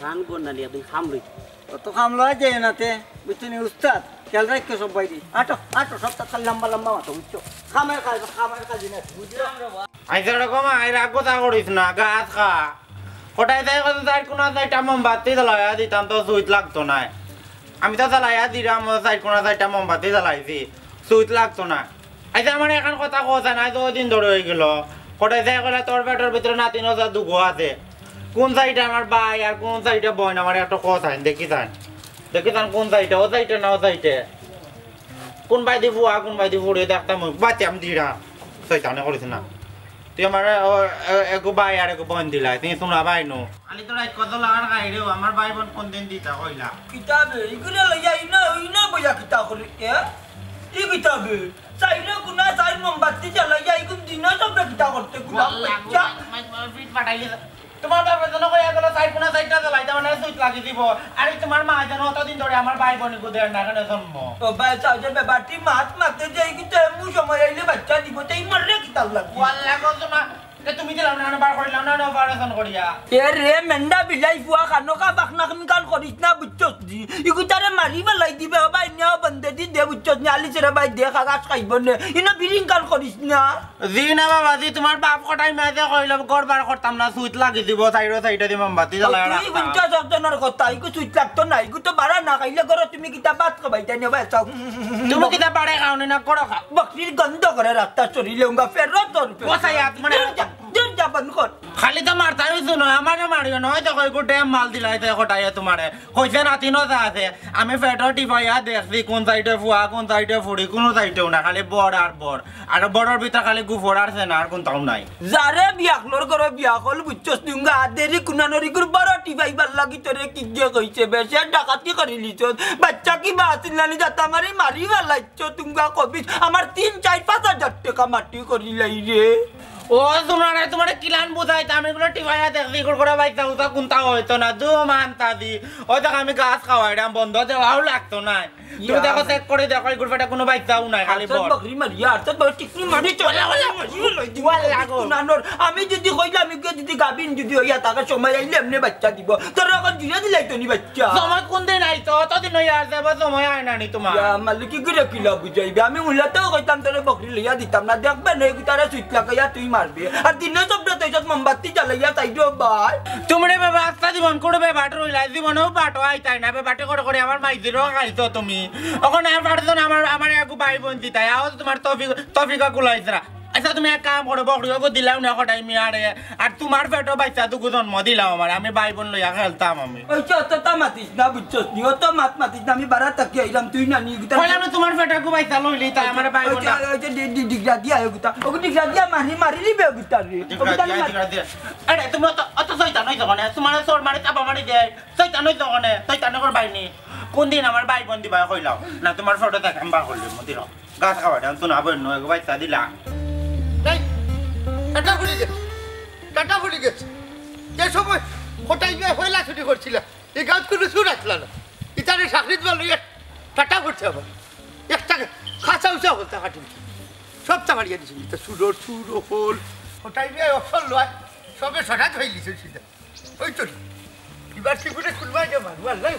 রান গন্ডালি আপনি খাম লই। অত খাম লওয়া যায় না তে, বুঝছইন নি উস্তাদ? খেয়াল রাখিও সব বাইরে। আটো, আটো, সব তার লম্বা লম্বা মাথা, বুঝছো? খামের কাজ, খামের কাজ না, বুঝছো? আইসা রে কমা, আই রাগ কথা করিস না, গাছ খা। কটাই যাই কত চাইর কোনা চাইরটা মোমবাতি জ্বালাইয়া দিতাম তো সুইচ লাগতো নায়। আমি তো জ্বালাইয়া দিলাম, ও চাইর কোনা চাইরটা মোমবাতি জ্বালাইছি, সুইচ লাগতো না। আইসা আমার এখন কথা কথা নাই, দুই দিন ধরে অই গেল। কটাই যাই কইলা তোর পেটর ভিতরে নাতিন অইছে, দুগু আছে। কোন সাইডে আমার ভাই আর কোন সাইডে বইন, আমার একটা কথা আইন, দেখি চাইন। দেখি চাইন কোন সাইডে, ও সাইডে না ও সাইডে। কোন বাইদি ফুয়া, কোন বাইদি ফুড়ি দেখতাম, বাতি আমি দিরা। শয়তানে করিস না। তুই আমার ও, এ-, একগু ভাই আর একগু বইন দিলাই, তুই তোমরা ভাই নু। খালি তোরা এক কথা লাগার খাই রে, আমার ভাই বইন কোন দিন দিতা কইলা? কিতাবে, ইগুরে লইয়া ইনো, ইনো বইয়া কিতা করে, এ? ই কিতাবে, চাইরো কোনা চাইর মোমবাতি জ্বালাইয়া ইগুন দিনো সবরে কিতা করতে গুলাম বাচ্চা। ফিট ফাটাইলি। তোমার বাপে যেন কইয়া গেল, চাইর কোনা চাইরটা জ্বালাইতে মানে সুইচ লাগি দিব। আরে তোমার মা যেন অতদিন ধরে আমার ভাই বইন গুদের না কেন জন্ম। ও ভাই, চাও যে বেবাটি মাত মাতে যে এই কিন্তু এমন সময় আইলে বাচ্চা দিব, তাই মরলে কিতার লাগি? ওয়াল্লা গো তোমার, তে তুমি দিলাম না, বার করিলাম না, অপারেশন করিয়া। এ রে মেন্ডা বিলাই ফুয়া, খানো কা বাখনা খান কান করিস না, বুঝছস নি? ইগুতারে মারি বেলাই দিবে, ও ভাই, নেও বন্দে দি দে, বুঝছস নি? আলি ছেড়ে ভাই দে, খাগাস খাইব নে। ইনো বিরিং কান করিস না। জি না বাবা, জি তোমার বাপ কটাই মেয়ে যে কইল, ঘর বার করতাম না, সুইচ লাগি দিব, সাইডে সাইডে দি মোমবাতি জ্বালায় তুই রাখতাম। বুঝছস একজনের কথা, ইগু সুইচ লাগতো না, ইগু তো বাড়া না খাইলে ঘরে তুমি কিতা ভাত খাবাই, তাই না ভাই? চাও। তুমি কিতা বাড়ে খাওনি না, করো খাও। বকরির গন্ধ করে রাস্তা চরিলে উঙ্গা ফেরত তোর। ও সাইয়াদ, মানে দূর যা, দূর যা, বন্ধ কর। খালি তো মারতাই হইছো না, আমারে মারিও না, হয়তো কই গো ড্যাম মাল দিলাইতে কটাইয়া তোমারে। কইছে নাতিন অইছে আছে, আমি ফেটো টিপাইয়া দেখছি কোন সাইডে ফুয়া, কোন সাইডে ফুড়ি, কোনো সাইডেও না, খালি বড় আর বড়। আর বড়র ভিতরে খালি গুফর আর সেনা আর কোনটাও নাই। যারে বিয়াকলর ঘরো বিয়াকল বুঝছস নি উঙ্গা আদেরি কুনানরি গুর বড় টিপাইবার লাগি তোরে কি গিয়ে কইছে, বেশে ডাকাতি করি লিছস। বাচ্চা কি বা আছিল নানি যাতা মারি মারি বেলাইছ তুঙ্গা কবিস। আমার তিন, চাইর, পাঁচ হাজার টেকা মাটি করি লাই রে। ও, তোমরা না, তোমারে কিলান বুঝাইতাম, এগুলো টিপাইয়া দেখছি, এগুলো করে বাইতা উতা কোনটা হইতো না, দু মান তাদি। ওই দেখ, আমি গাছ খাওয়াইরাম, বন্ধ দেওয়াও লাগতো না। তুমি ইয়া। দেখো, চেক করে দেখো, এই গ্রুপে কোনো বাইতাও নাই, খালি আচ্ছা, বল। বকরি মারি, আচ্ছা, বল, টিকনি মারি, চলে, চলে, চলে, চলে, চলে, লাগো। কুনানোর, আমি যদি কইলাম, ইকে যদি গাবিন যদি হইয়া থাকে, সময় আইলে এমনি বাচ্চা দিব। তোর এখন জুড়ে দিলাই তো নি বাচ্চা। সময় কোন দিন আইতো? অতদিন হইয়া আর যাবো, সময় আয় না নি তোমার। ইয়া, মালিক, কি করে কিলা বুঝাইবে? আমি উল্লাতেও কইতাম, তোরে বকরি লইয়া দিতাম না। দেখবে না, এগুতারে সুইচ লাগাইয়া তুই মারবে। আর দিনে সবটা তো এসব মোমবাতি জ্বালাইয়া তাই রে ভাই। তোমরে বাবা আস্তা জীবন করবে বাটর হইলাই, জীবনেও বাটো আইতাই না, বাটে করে করে আমার মাইজিরও খাইছো তুমি। এখন আর পারছো না আমার, আমার এক ভাই বোন দিতাই, আও তোমার তফিক, তফিকা কুলাইছে না। আচ্ছা, তুমি এক কাম করো, বকরি ওগো দিলাও না কটাই মিয়ারে, আর তুমার পেটো বাইচ্চা দুগু জন্ম দিলাও আমারে, আমি ভাই বোন লইয়া খেলতাম আমি। ওই যে অতটা মাতিস না, বুঝছস নি? অত মাত মাতিস না, আমি বাড়া থাকি আইলাম, তুই না নি গুতা। কইলাম না তুমার পেটো গু বাইচ্চা লইলি, তাই আমারে ভাই ওই বোন যে, না। ওই যে ডি-, ডি-, ডিগরা দিয়া ওই গুতা, ওগু ডিগরা দিয়া মারি, মারি লিবে ওগুতা রে। ডিগরা ওগুতা দিয়া, মারি। ডিগরা দিয়া। আরে, তুমি অত, অত শয়তান হইছো কেনে? তুমারে চড় মারি, চাপা মারি দেয়। শয়তান হইছো কেনে? শয়তান করে বাইনি। কোন দিন আমার ভাই বোন দিবা কইলাও? না, তুমার পেটো থাকি আমি বার করলি, মতি রও। গাছ খাওয়া দেন তো না বইন, এগো বাইচ্চা দিলা। নাই, টাটা ভুলি গেছে, টাটা ভুলি গেছে। যে সময় কটাই গিয়া পয়লা চুরি করছিলা, এই গাছ কোনো চুর আসলা না। ইতারে চাকরিত ভালো ইয়ে টাটা পড়ছে আবার। একটা খাঁচা উচা হলতা কাটি সবটা বাড়িয়ে দিছিল। ইতা চুরর চুর অকল, কটাই গিয়া অসল লয়, সবে সরাজ হয়ে গেছে সিধা। ওই তো, এবার কি করে খুলবা যে মারু, আল্লাহ।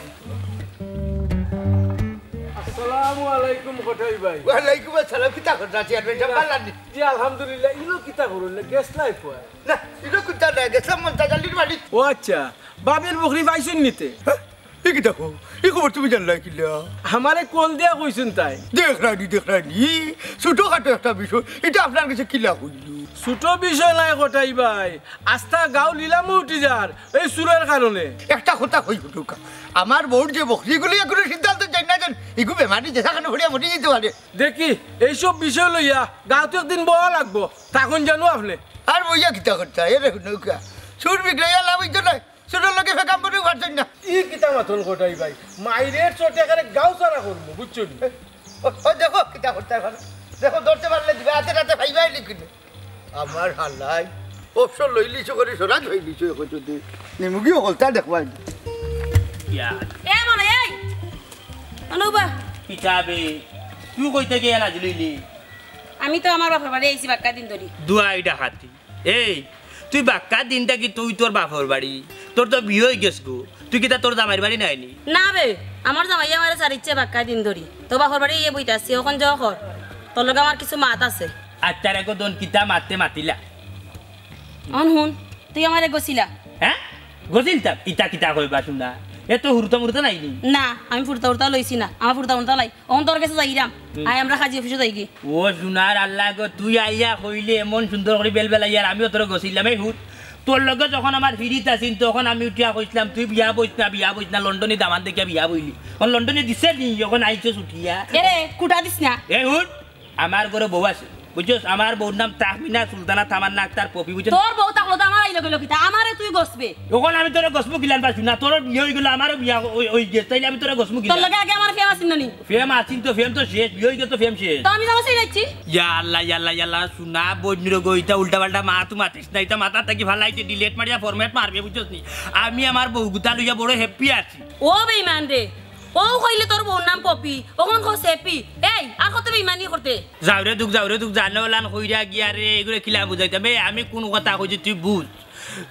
আসসালামু আলাইকুম কটাই ভাই। ওয়ালাইকুম আসসালাম, কিতা করতা চেয়ারম্যান সাব, ভালা নি? জি আলহামদুলিল্লাহ। ইনো কিতা করইন না, গেছলায় কই? না, ইনো কুনতা না, গেছলাম মন্তাজ আলীর বাড়ি। ও আচ্ছা, বাবির বকরি পাইছইন নিতে? হ্যাঁ? ই কিতা কও? ই খবর তুমি জানলায় কিলা? আমারে কল দিয়া কইছইন তাই। দেখরায়নি, দেখরায়নি, ছোটখাটো একটা বিষয়, ইটা আপনার গেছে কিলা কইলো? ছোট বিষয় নায় কটাই ভাই, আস্তা গাঁও লিলামো উঠি যার এই চুরর কারণে। একটা কথা কই হুনউক্কা, আমার বউর যে বকরিগুলি এখনো সিদ্ধান্ত যাই না যান, ইগু বেমারি যেখানে ভরিয়া মরি যাইতে পারে। দেখি, এইসব বিষয় লইয়া গাঁওত একদিন বওয়া লাগবো, তখন জানো আপনে। আর বইয়া কিতা করতা, এরে হুনউক্কা, চুর বিগড়াইয়া লাভ অইতো নায়, চুরর লগে ফেকাম করে পারছইন না। ই কিতা মাতইন কটাই ভাই, মাইরের চোটে একেবারে গাঁও ছাড়া করমু, বুঝছো নি? ও, ও দেখো, কিতা করতা এখন। দেখো, ধরতে পারলে দিবা, হাতে হাতে পাইবায় নি কিনে। আমার হালাই, অবসর লইলিছো করি সরাজ হইলিছো এখন যদি। নিমুগি হকলতা দেখবায় নি। ইয়া। এ মনে, এই! অনুবা। কিতাবে, তুই কইতে গিয়া লাজ লইলি? আমি তো আমার বাপর বাড়ি আইছি বাক্কা দিন ধরি। দুয়াই ডাকাতি। এই, তুই বাক্কা দিন থাকি তুই তোর বাপর বাড়ি, তোর তো বিয়া অইগেছে গো, তুই কিতা তোর জামাইর বাড়ি নায় নি? না বে, আমার জামাইয়ে আমারে ছাড়িছে বাক্কা দিন ধরি। তো বাপর বাড়ি ইয়ে বইতে আছি, অখন যাও কর। তোর লগে আমার কিছু মাত আছে। আচ্ছা রে গো, দন কিতা মাতে মাতিলা? অন হুন, তুই আমারে গছিলা। হ্যাঁ? গছিলতাম? ইতা কিতা কইবা হুনা? এ তো হুরুতা মুরুতা নাই নি? না, আমি ফুরতা উরতা লইছি না, আমার ফুরতা উরতা লাই। অন তোর গেছে যাইরাম। হুম। আয় আমরা কাজী অফিসো যাইগি। ও সোনার আল্লাহ গো, তুই আইয়া কইলে এমন সুন্দর করি বেলবেলাইয়ার, আমিও তোরে গছিলাম। এই হুত, তোর লগে যখন আমার ফিরিত আছিল, তখন আমি উঠিয়া কইছিলাম, "তুই বিয়া বইছ না, বিয়া বইছ না, লন্ডনি দামান দেখিয়া বিয়া বইলি।" অখন লন্ডনি দিছে নি, অখন আইছস উঠিয়া। এরে, কুটা দিস না। এই হুত, আমার ঘরো বউ আছে, বুঝছস? আমার বউর নাম তাহমিনা সুলতানা তামান্না আক্তার পপি, বুঝছস? তোর বউ থাকলো তো আমার আইলো গেলো কিতা? আমারে তুই গছবে। অখন আমি তোরে গছমু কিলান পারছি না, তোর বিয়া অইগেলো, আমারও বিয়া অই-, অইগেছে, তাইলে আমি তোরে গছমু কিলান? তোর লগে আগে আমার প্রেম আছিল না নি? প্রেম আছিল তো, প্রেম তো শেষ, বিয়া অইগেলো তো প্রেম শেষ। তো আমি যাবো সেই যাচ্ছি। ইয়া আল্লাহ, ইয়া আল্লাহ, ইয়া আল্লাহ, সোনা বইনরে গো, ইতা উল্টা পাল্টা মাত মাতিস না, ইতা মাথা থাকি ফালাইতে delete মারিয়া format মারবে, বুঝছস নি? আমি আমার বউ গুতা লইয়া বড় happy আছি। ও বেইমান রে, ও কইলে তোর বউর নাম পপি, অখন কস happy। এই, আর কত বেইমানি করতে? যাও রে দুখ, যাও রে দুখ, জানো লান কইরা গিয়া রে, এগুরে কিলা বুঝাইতাম? এ, আমি কুন কথা কইছি তুই বুঝ।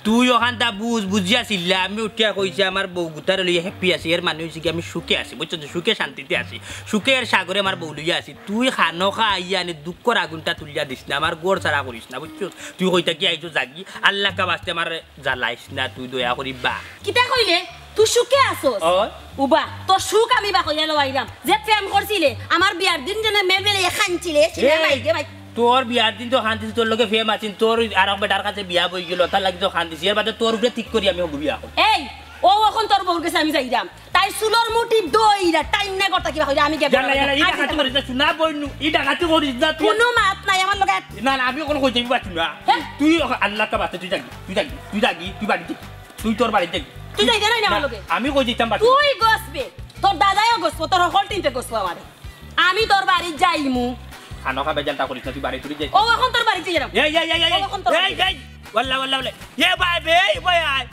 তুই অখানতা বুঝ, বুঝিয়া ছিলা, আমি উঠিয়া কইছি আমার বউ গুতারে লইয়া happy আছি, এর মানে অইছে কি আমি সুখে আছি, বুঝছস তো? সুখে শান্তিতে আছি, সুখের সাগরে আমার বউ লইয়া আছি। তুই খানোখা আইয়া আনি দুঃখর আগুনটা তুলিয়া দিস না, আমার ঘর ছাড়া করিস না, বুঝছস? তুই কইতা কি আইছো যাগি, আল্লাহ কা বাস্তে আমার জ্বালাইস না তুই দয়া করি বা। কিতা কইলে? তুই সুখে আছস? অয়। উবা, তোর সুখ আমি বা কইয়া লওয়াইলাম। যে প্রেম করছিলে, আমার বিয়ার দিন যেন মেয়ে বেলে খানছিলে, সিনে এই, মাইগে মাই। তোর বিয়ার দিন তো খানছিস, তোর লগে প্রেম আছিল, তোর আরক বেটার কাছে বিয়া বইগেলো, তার লাগি তো খানছিস। এর বাদে তোর উপরে ঠিক করি আমি হগু বিয়া করি। এই, ও অখন তোর বউর গেছে আমি যাইরাম। তাই চুলর মুঠি দইরা, টাইম না করতা কিবা কইরা আমি গেলাম। ইয়াল্লা, ইয়াল্লা, ই ডাকাতি করিস না, সোনা বইনু, ই ডাকাতি করিস না তুই। কুনু মাত নাই আমার লগে। না, না, আমি অখন কই যাইবি বা সোনা। হ্যাঁ? তুই অখন আল্লাহ কা বাস্তে তুই যাগি, তুই যাগি, তুই যাগি, তুই বাড়িত যাগি। তুই তোর বাড়িত যাগি। তুই যাইতে নাই না আমার লগে। আমি কই যাইতাম বাড়িত? তুই গছবে। তোর দাদাইও গছবো, তোর হকল টিনতে গছবো আমারে। আমি তোর বাড়িত যাইমু। খানোখা বেজালটা করিস না, তুই বাড়িত তুই যাই। ও অখন তোর বাড়িত যাইরাম। এই, এই, এই, এই, ও অখন তোর এই, বাড়িত। এই, ওয়াল্লা, ওয়াল্লা, ওয়াল্লা। এ ভাই, এই ভাই, আয়।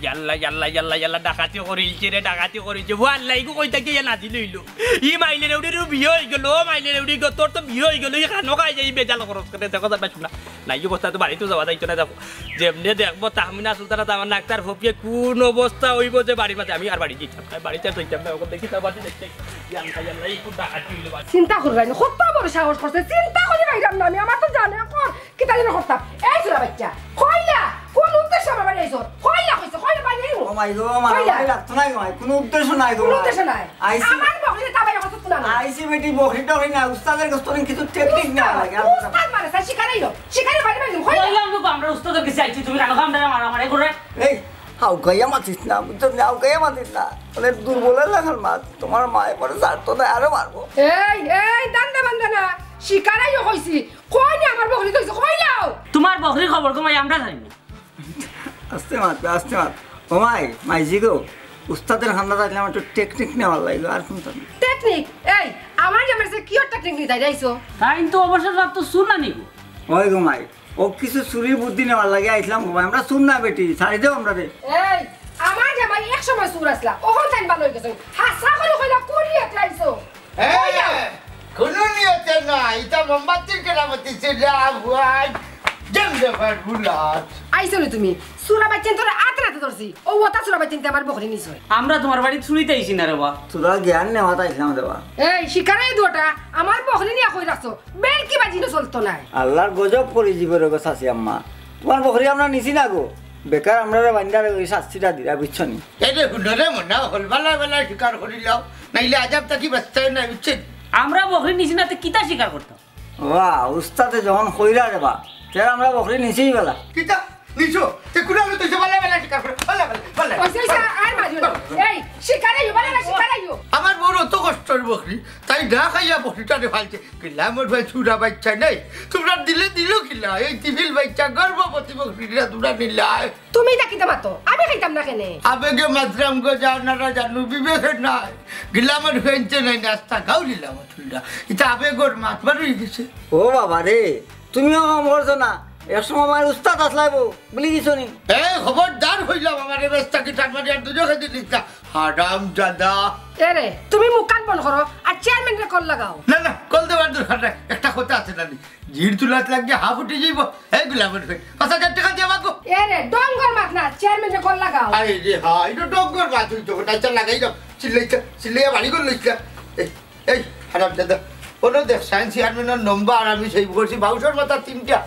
ইয়াল্লা, ইয়াল্লা, ইয়াল্লা, ইয়াল্লা, ডাকাতি করিলছে রে, ডাকাতি করিলছে। ওয়াল্লা, ইগু কইতা কি ইয়া নাজি লইলো। ই মাইলে রেউড়ির বিয়া অইগেলো, ও মাইলে রেউড়ি গো, তোর তো বিয়া অইগেলো, ই খানোখা আইয়া ই বেজাল খরচ করে, দেখো যার পাইছো না। নাই, ই অবস্থা তো বাড়িত যাওয়া যাইতো না, দেখো। যেমনে দেখবো তাহমিনা সুলতানা তামান্না আক্তার ফপিয়ে কুন অবস্থা অইবো যে বাড়ির মাঝে, আমি আর বাড়িত যাইতাম না, বাড়িত আর যাইতাম না, অখন দেখি তার বাড়িত যাইতে। ইয়াল্লা, ইয়াল্লা, ই কুন ডাকাতি অইলো বাড়ি। চিন্তা কররায় নি, কত বড় সাহস করছে, চিন্তা করি পাইরাম না আমি, আমার তো জানে কর, কিতা যেন করতাম। এই চুরা বাইচ্চা, কইলা, কুন উদ্দেশ্যে আমার বাড়ি আইছো? কইলা কইছো, কইলা বাড়ি আইবো? ও মাই গো, আমার কইলা? বাড়ি লাগতো নাই গো, কুনু উদ্দেশ্য নাই গো। কুনু উদ্দেশ্য নাই। আইছি। আমার বকরিরে তাবাই অবস্থা তুলা না। আইছি বেটি, বকরি টকরি না, উস্তাদের কাছ থেকে কিছু টেকনিক না লাগে। উস্তাদ আচ্ছা, শিকারাইও, শিকারে বাড়ি বাড়ি, হই না। কইলাম তো, আমরা উস্তাদের কাছে আইছি, তুমি কেন কামটা মারামারি করে? এই, হাউকাইয়া মাতিস না, বুঝছো নি? হাউকাইয়া মাতিস না। মানে দুর্বল এলাকার মাছ, তোমার মায়ে পরে ছাড়তো না, আরো মারবো। এই, এই, দান্দা বান্দা না, শিকারাইও কইছি, কই নি আমার বকরি কইছে, কই লাও? তোমার বকরির খবর কমাই আমরা জানি না। আস্তে মাত, আস্তে মাত। ও মাই, মাইজি গো, উস্তাদের হান্দা থাকলে আমার একটু টেকনিক নেওয়ার লাগবে, আর কোনটা নেই। টেকনিক? এই, আমার জামাই যে কিওর টেকনিক নিতে আইছো? তাই তো অবসর প্রাপ্ত চুর না নিব। ওই গো মাই, ও কিছু চুরির বুদ্ধি নেওয়ার লাগে আইছিলাম গো মাই, আমরা চুর না বেটি, ছাড়ি দেও আমরা রে। এই, আমার জামাই এক সময় চুর আসলা, অখন তাইন ভালা অই গেছে। হাছা করে কইলা, কোন নিয়তে আইছো? এই, কোনো নিয়তে না, ইটা মোমবাতির কেরামতি ছিল, আগুয়াই, জেন্দে ফারবুলাত। আইছো নি তুমি? চুরা বাইচ্চান তোরে আতে নাতে ধরছি। ও ওটা চুরা বাইচ্চান আমার বকরি নিছে। আমরা তোমার বাড়ি চুরিতে আইছি না রে বা। তোরা জ্ঞান নেওয়াত আইছিলাম রে বা। এই, শিকারে দুটা, আমার বকরি নিয়া কই রাখছো? বের কি বাজি না চলতো নাই। আল্লাহর গজব পড়ি জীবর গো চাচি আম্মা। তোমার বকরি আমরা নিছি না গো। বেকার আমরারে বান্দারে ওই শাস্তিটা দিরা, বুঝছো নি? এই দেখো, নরে মনা হল, বালা বালা শিকার করিলাও, নাইলে আজাব থাকি বাঁচতায় না, বুঝছেন? আমরা বকরি নিছি না, তে কিতা শিকার করতাম? বাহ, উস্তাদে যখন কইরা রে বা, তে আমরা বকরি নিছি বালা। কিতা? নিছো? তে কুড়া হলো তুই বালা বালা শিকার করে, বালা বালা, বালা। ওই, ওই, আর মারিও না। এই, শিকারাইও, বালা বালা শিকারাইও। আমার বউর অত কষ্টর বকরি, তাই না খাইয়া বকরিটারে ফালছে। গিলামর ভাই চুরা বাইচ্চা নাই, তোমরা দিলে দিল কিলা? এই টিফিল বাইচ্চা গর্ভবতী বকরিটা তোমরা নিলায়। তুমি ইতা কিতা মাতো? আমি খাইতাম না কেনে? আবেগে মাতরাম গো, জানারা জানু, বিবেকে নাই। গিলামর ফেনতে নাই, নাস্তা গাউলিলাম তুলরা। ইতা আবেগর মাত বার অই গেছে। ও বাবা রে, তুমিও কম করছো না। এক সময় আমার উস্তাদ আসলাই বউ, ভুলি গেছো নি? এই খবরদার কইলাম, আমারে বেস্তা কি টান মারি আর দুজো খেতে দিতা। হারাম জাদা। এরে, তুমি মুখ কান বন্ধ করো, আর চেয়ারম্যানরে কল লাগাও। না, না, কল দেওয়ার দরকার নাই। একটা কথা আছে নানি, জির তুলাত লাগিয়া হাফ উঠি যাইব। এই গুলামের ফেট, পাঁচ হাজার টাকা দিয়া মাগো। এরে, ডঙ্গর মাত না, চেয়ারম্যানরে কল লাগাও। আরে রে, হ্যাঁ, এটা ডঙ্গর মাত হইতো। আচ্ছা, লাগাই দাও। চিল্লাইতা, চিল্লাইয়া বাড়ি করে লইতা। এই, এই, হারাম জাদা। ওনো দেখ, সায়েন্স চেয়ারম্যানের নম্বর আমি সেই করছি, বাউশর মাথা তিনটা।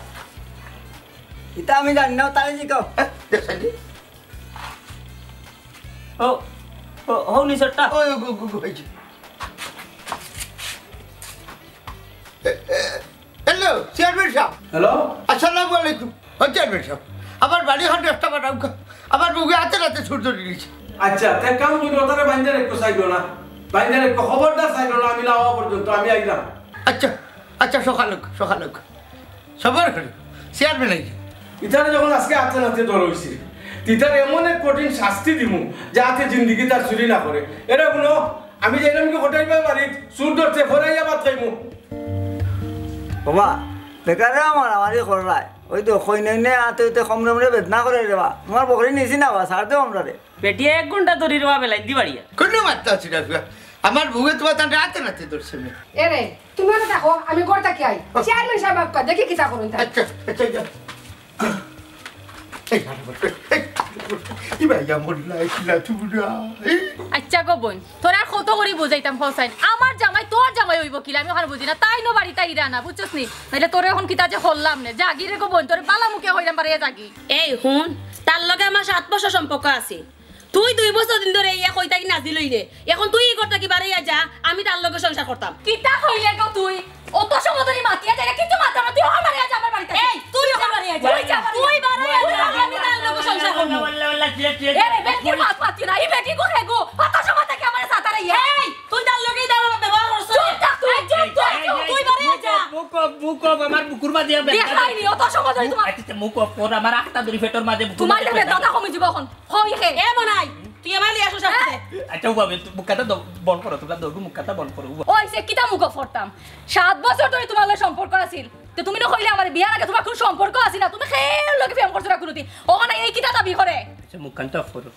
ইতা আমি জানি না, তাই জিকাও। হ্যাঁ, দেখ, সাইডে। ও, ও, হো, নিচেরটা। ওই, ওই, ওই, ওই, ওই। এ, এ, হ্যালো, চেয়ারম্যান সাহেব। হ্যালো। আসসালামু আলাইকুম। ও চেয়ারম্যান সাহেব, আমার বাড়ি হাটে একটা বাটাউকা। আমার বউকে হাতে রাতে ছুট ধরে নিয়েছে। আচ্ছা, তে কাম করো, তারে বাইন্দা রাখো, চাইলো না। বাইন্দা রাখো, খবরদার চাইলো না, আমি না হওয়া পর্যন্ত আমি আইলাম। আচ্ছা, আচ্ছা, সকাল হোক, সকাল হোক। সবার হলো, চেয়ারম্যান আইছে। ইতারে যখন আজকে হাতে নাতে ধরা হইছে, ইতারে এমন এক কঠিন শাস্তি দিমু, যাতে জিন্দেগি তার চুরি না করে। এরে হুনো, আমি যাইলাম কি কটাই ভাই বাড়িত, চুর ধরছে, ফরাইয়া ভাত খাইমু। বাবা, বেকারে মারামারি কররায়। ওই তো, কই নেই নে, আতে উতে কম রমরে বেদনা করে রে বা। তোমার বকরি নিছি না বা, ছাড় দেও আমরা রে। বেটিয়ে এক ঘন্টা ধরি রে বা বেলাই দি বাড়িয়া। কোনো মাত্রা ছিল না। আমার বউয়ে তোমার তান্ডে হাতে নাতে ধরছে নে। এরে, তুমি ওটা দেখো, আমি ঘর থাকি আই। চেয়ারম্যান সাহেব আপকা, দেখি কিতা করুন তাই। আচ্ছা, আচ্ছা, আচ্ছা। এই, এই, এই ভাই, আমার লাইফ না তোমরা। এই। আচ্ছা গো বইন, তোরে আর কত করি বুঝাইতাম হোসাইন, আমার জামাই তোর জামাই অইবো কিলা, আমি অখান বুঝি না, তাইন বাড়িত আইরা না, বুঝছস নি? নাইলে তোরে অখন কিতা যে করলাম নে, যাগি রে গো বইন, তোরে বালা মুখে কইরাম বারে যাগি। এই হুন, তার লগে আমার সাত বছর সম্পর্ক আছে, তুই দুই বছর দিন ধরে ইয়া কই থাকি নাজিল অইলে, এখন তুই ই ঘর থাকি বারইয়া যা, আমি তার লগে সংসার করতাম। কিতা কইলে গো তুই? অত সময় ধরি মাতিয়া যায় না, কিন্তু মাথা না, তুই অখন বারইয়া যা আমার বাড়িত। এই, তুই অখন বারইয়া যা। তুই যা, তুই বারইয়া যা, আমি তার লগে সংসার করমু। এরে, বেটির মাত মাতি না, ই বেটি গো হে গো, অত সময় থাকি আমারে সাতারে ইয়া। এই, তুই তার লগেই দাঁড়া ব্যবহার করছ। চুপ থাক তুই, চুপ, চুপ, চুপ, তুই বারইয়া যা। মুখ অফ, মুখ অফ, আমার বুকুর মাঝে আর ব্যথা দেখাইনি, অত সময় ধরি তোমার। আচ্ছা, আচ্ছা, মুখ অফ কর, আমার আখটা ধরি পেটর মাঝে বুকুর তোমার মাঝে ব্যথা। ব্যথা কমে যাবো অখন। হই হে। এ বানাই, তুই আমার লিয়া শ্বশুর আতে। আচ্ছা, ও ভাবি, তুই মুখটা তো বন্ধ করো, তোমরা দৌড়ু মুখটা বন্ধ করো। ওই সে কিতা মুখ অফ করতাম? সাত বছর ধরি তোমার লগে সম্পর্ক আছিল। তে তুমি না কইলে আমার বিয়ার আগে তোমার কোনো সম্পর্ক আছিল না, তুমি কেউর লগে প্রেম করছো না কোনোদিন। অখন এই কিতা দাবি করে? আচ্ছা, মুখখান তো অফ করো।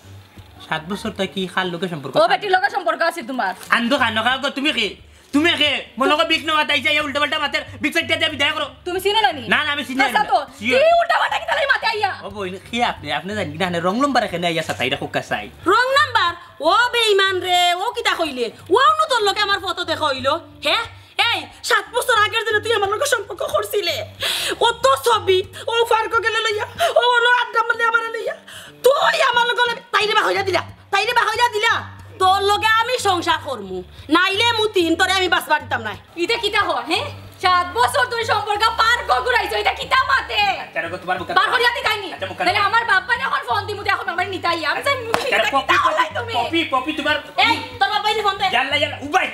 সাত বছর থাকি কার লগে সম্পর্ক? ও বেটির লগে সম্পর্ক আছিল তোমার। আন্দো খানো খাও গো, তুমি কি? তুমি কে? মনে করো বিক নেওয়াত আইছে, এই উল্টা পাল্টা মাতের, বিক সাইডটা দিয়ে বিদায় করো। তুমি চিনো না নি? না, না, আমি চিনি না। আচ্ছা তো, কি উল্টা পাল্টা কিতা লাগি মাতে আইয়া? ও বইন, কি আপনি? আপনি জানেন কি না, রং নাম্বার এখানে আইয়া সাতাইরা খুব কাছাই। Wrong number? ও বেঈমান রে, ও কিতা কইলে? ও নু তোর লগে আমার ফটো দেখা অইলো, হে? এই, সাত বছর আগের দিনে তুই আমার লগে সম্পর্ক করছিলে। অত ছবি, ও পার্কো গেলে লইয়া, ও অনো আড্ডা মারলে আমারে লইয়া। তুই আমার লগে তাইরে বাহইয়া দিলা। তাইরে বাহইয়া দিলা, তোর লগে আমি সংসার করমু, নাইলে মতিন তোরে আমি বাঁচবার দিতাম নায়। ইটা কিতা হ, হে? সাত বছর ধরি সম্পর্ক পার গ-, ঘুরাই তোমার মুখে বার করিয়া দিতাইনি। আচ্ছা, মুখে তাইলে আমার বাপ্পারে অখন ফোন দিমু, দেখো আমার নিতাই। আমি চাই মুখে আরে, কিতা পপি, কিতা পপি, হলাই তুমি। পপি, পপি, তোমার ইয়াল্লা, ইয়াল্লা, উবাই।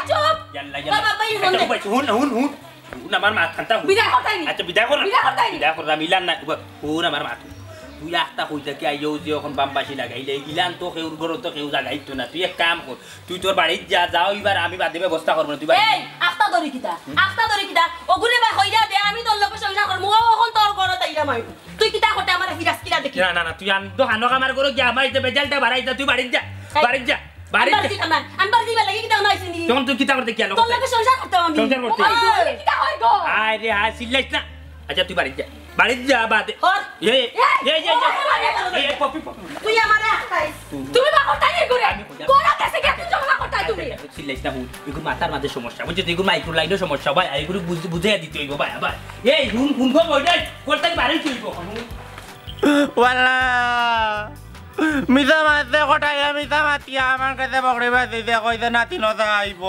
চুপ। ইয়াল্লা, ইয়াল্লা। বাপ্পারে ফোন আচ্ছা, দে। উবাই, হুন, হুন, হুন। হুন, আমার মাত খান্তা হুন। বিদায় করতাইনি। আচ্ছা, বিদায় করতাইনি। বিদায় করতাইনি। বিদায় করলাম, ইলান না, উবাই, হুন, আমার মাত। তুই আখতা কইতা কি আইও যে অখন বামবাসি লাগাইলে, ইলান তো কেউর ঘরো তো কেউ জাগাইতো না। তুই এক কাম কর, তুই তোর বাড়িত যা, যাও, এবার আমি বাদে ব্যবস্থা করবো না, তুই বাড়িত এই, যা। আখতা ধরি কিতা? আখতা ধরি কিতা? ওগুরে বা কইরা দে, আমি তোর লগে সংসার করমু, ও অখন তোর ঘরো তাইরা মাই। তুই কিতা করতে আমার ফিরাস কিরা দেখি? না, না, না, তুই আন তো হানো কামার করো গিয়া, আমার ইতে বেজালটা বাড়াই যা, তুই বাড়িত যা, এই, বাড়িত যা, বাড়িত আমি যা। বাড়িত যাইতাম না, আমি বাড়িত যাইবার লাগি কিতা নাই চিনি। তখন তুই কিতা করতে গিয়া? তোর লগে সংসার করতাম আমি। সংসার করতে? ওই গো, কিতা হয় গো? আয় রে, আয়, চিল্লাইস না। আচ্ছা, তুই বাড়িত যা। বাড়িত যা, বাদে। হর। এ, এ, এ, এ, এ, এ, এ, পপি, পপি। তুই আমারে আটকাইস। তুমি বা করতাই নি করে। আমি কইলাম। কোন গেছে গিয়া তুমি জমা করতাই তুমি? চিল্লাইস না, হুন। এগুর মাথার মাঝে সমস্যা। বুঝছিস? এগুর মাইক্রো লাইনও সমস্যা, ভাই। এগুর বুঝ-, বুঝাইয়া দিতে হইব, ভাই, ভাই। এই, হুন, হুন, গো, বই নাই। করতাই বাড়ি তুই গো। ওয়াল্লা। মিছা মাতে কটাইয়া, মিছা মাতিয়া আমার কাছে বকরি বাজিছে, কইছে নাতি নতা আইব।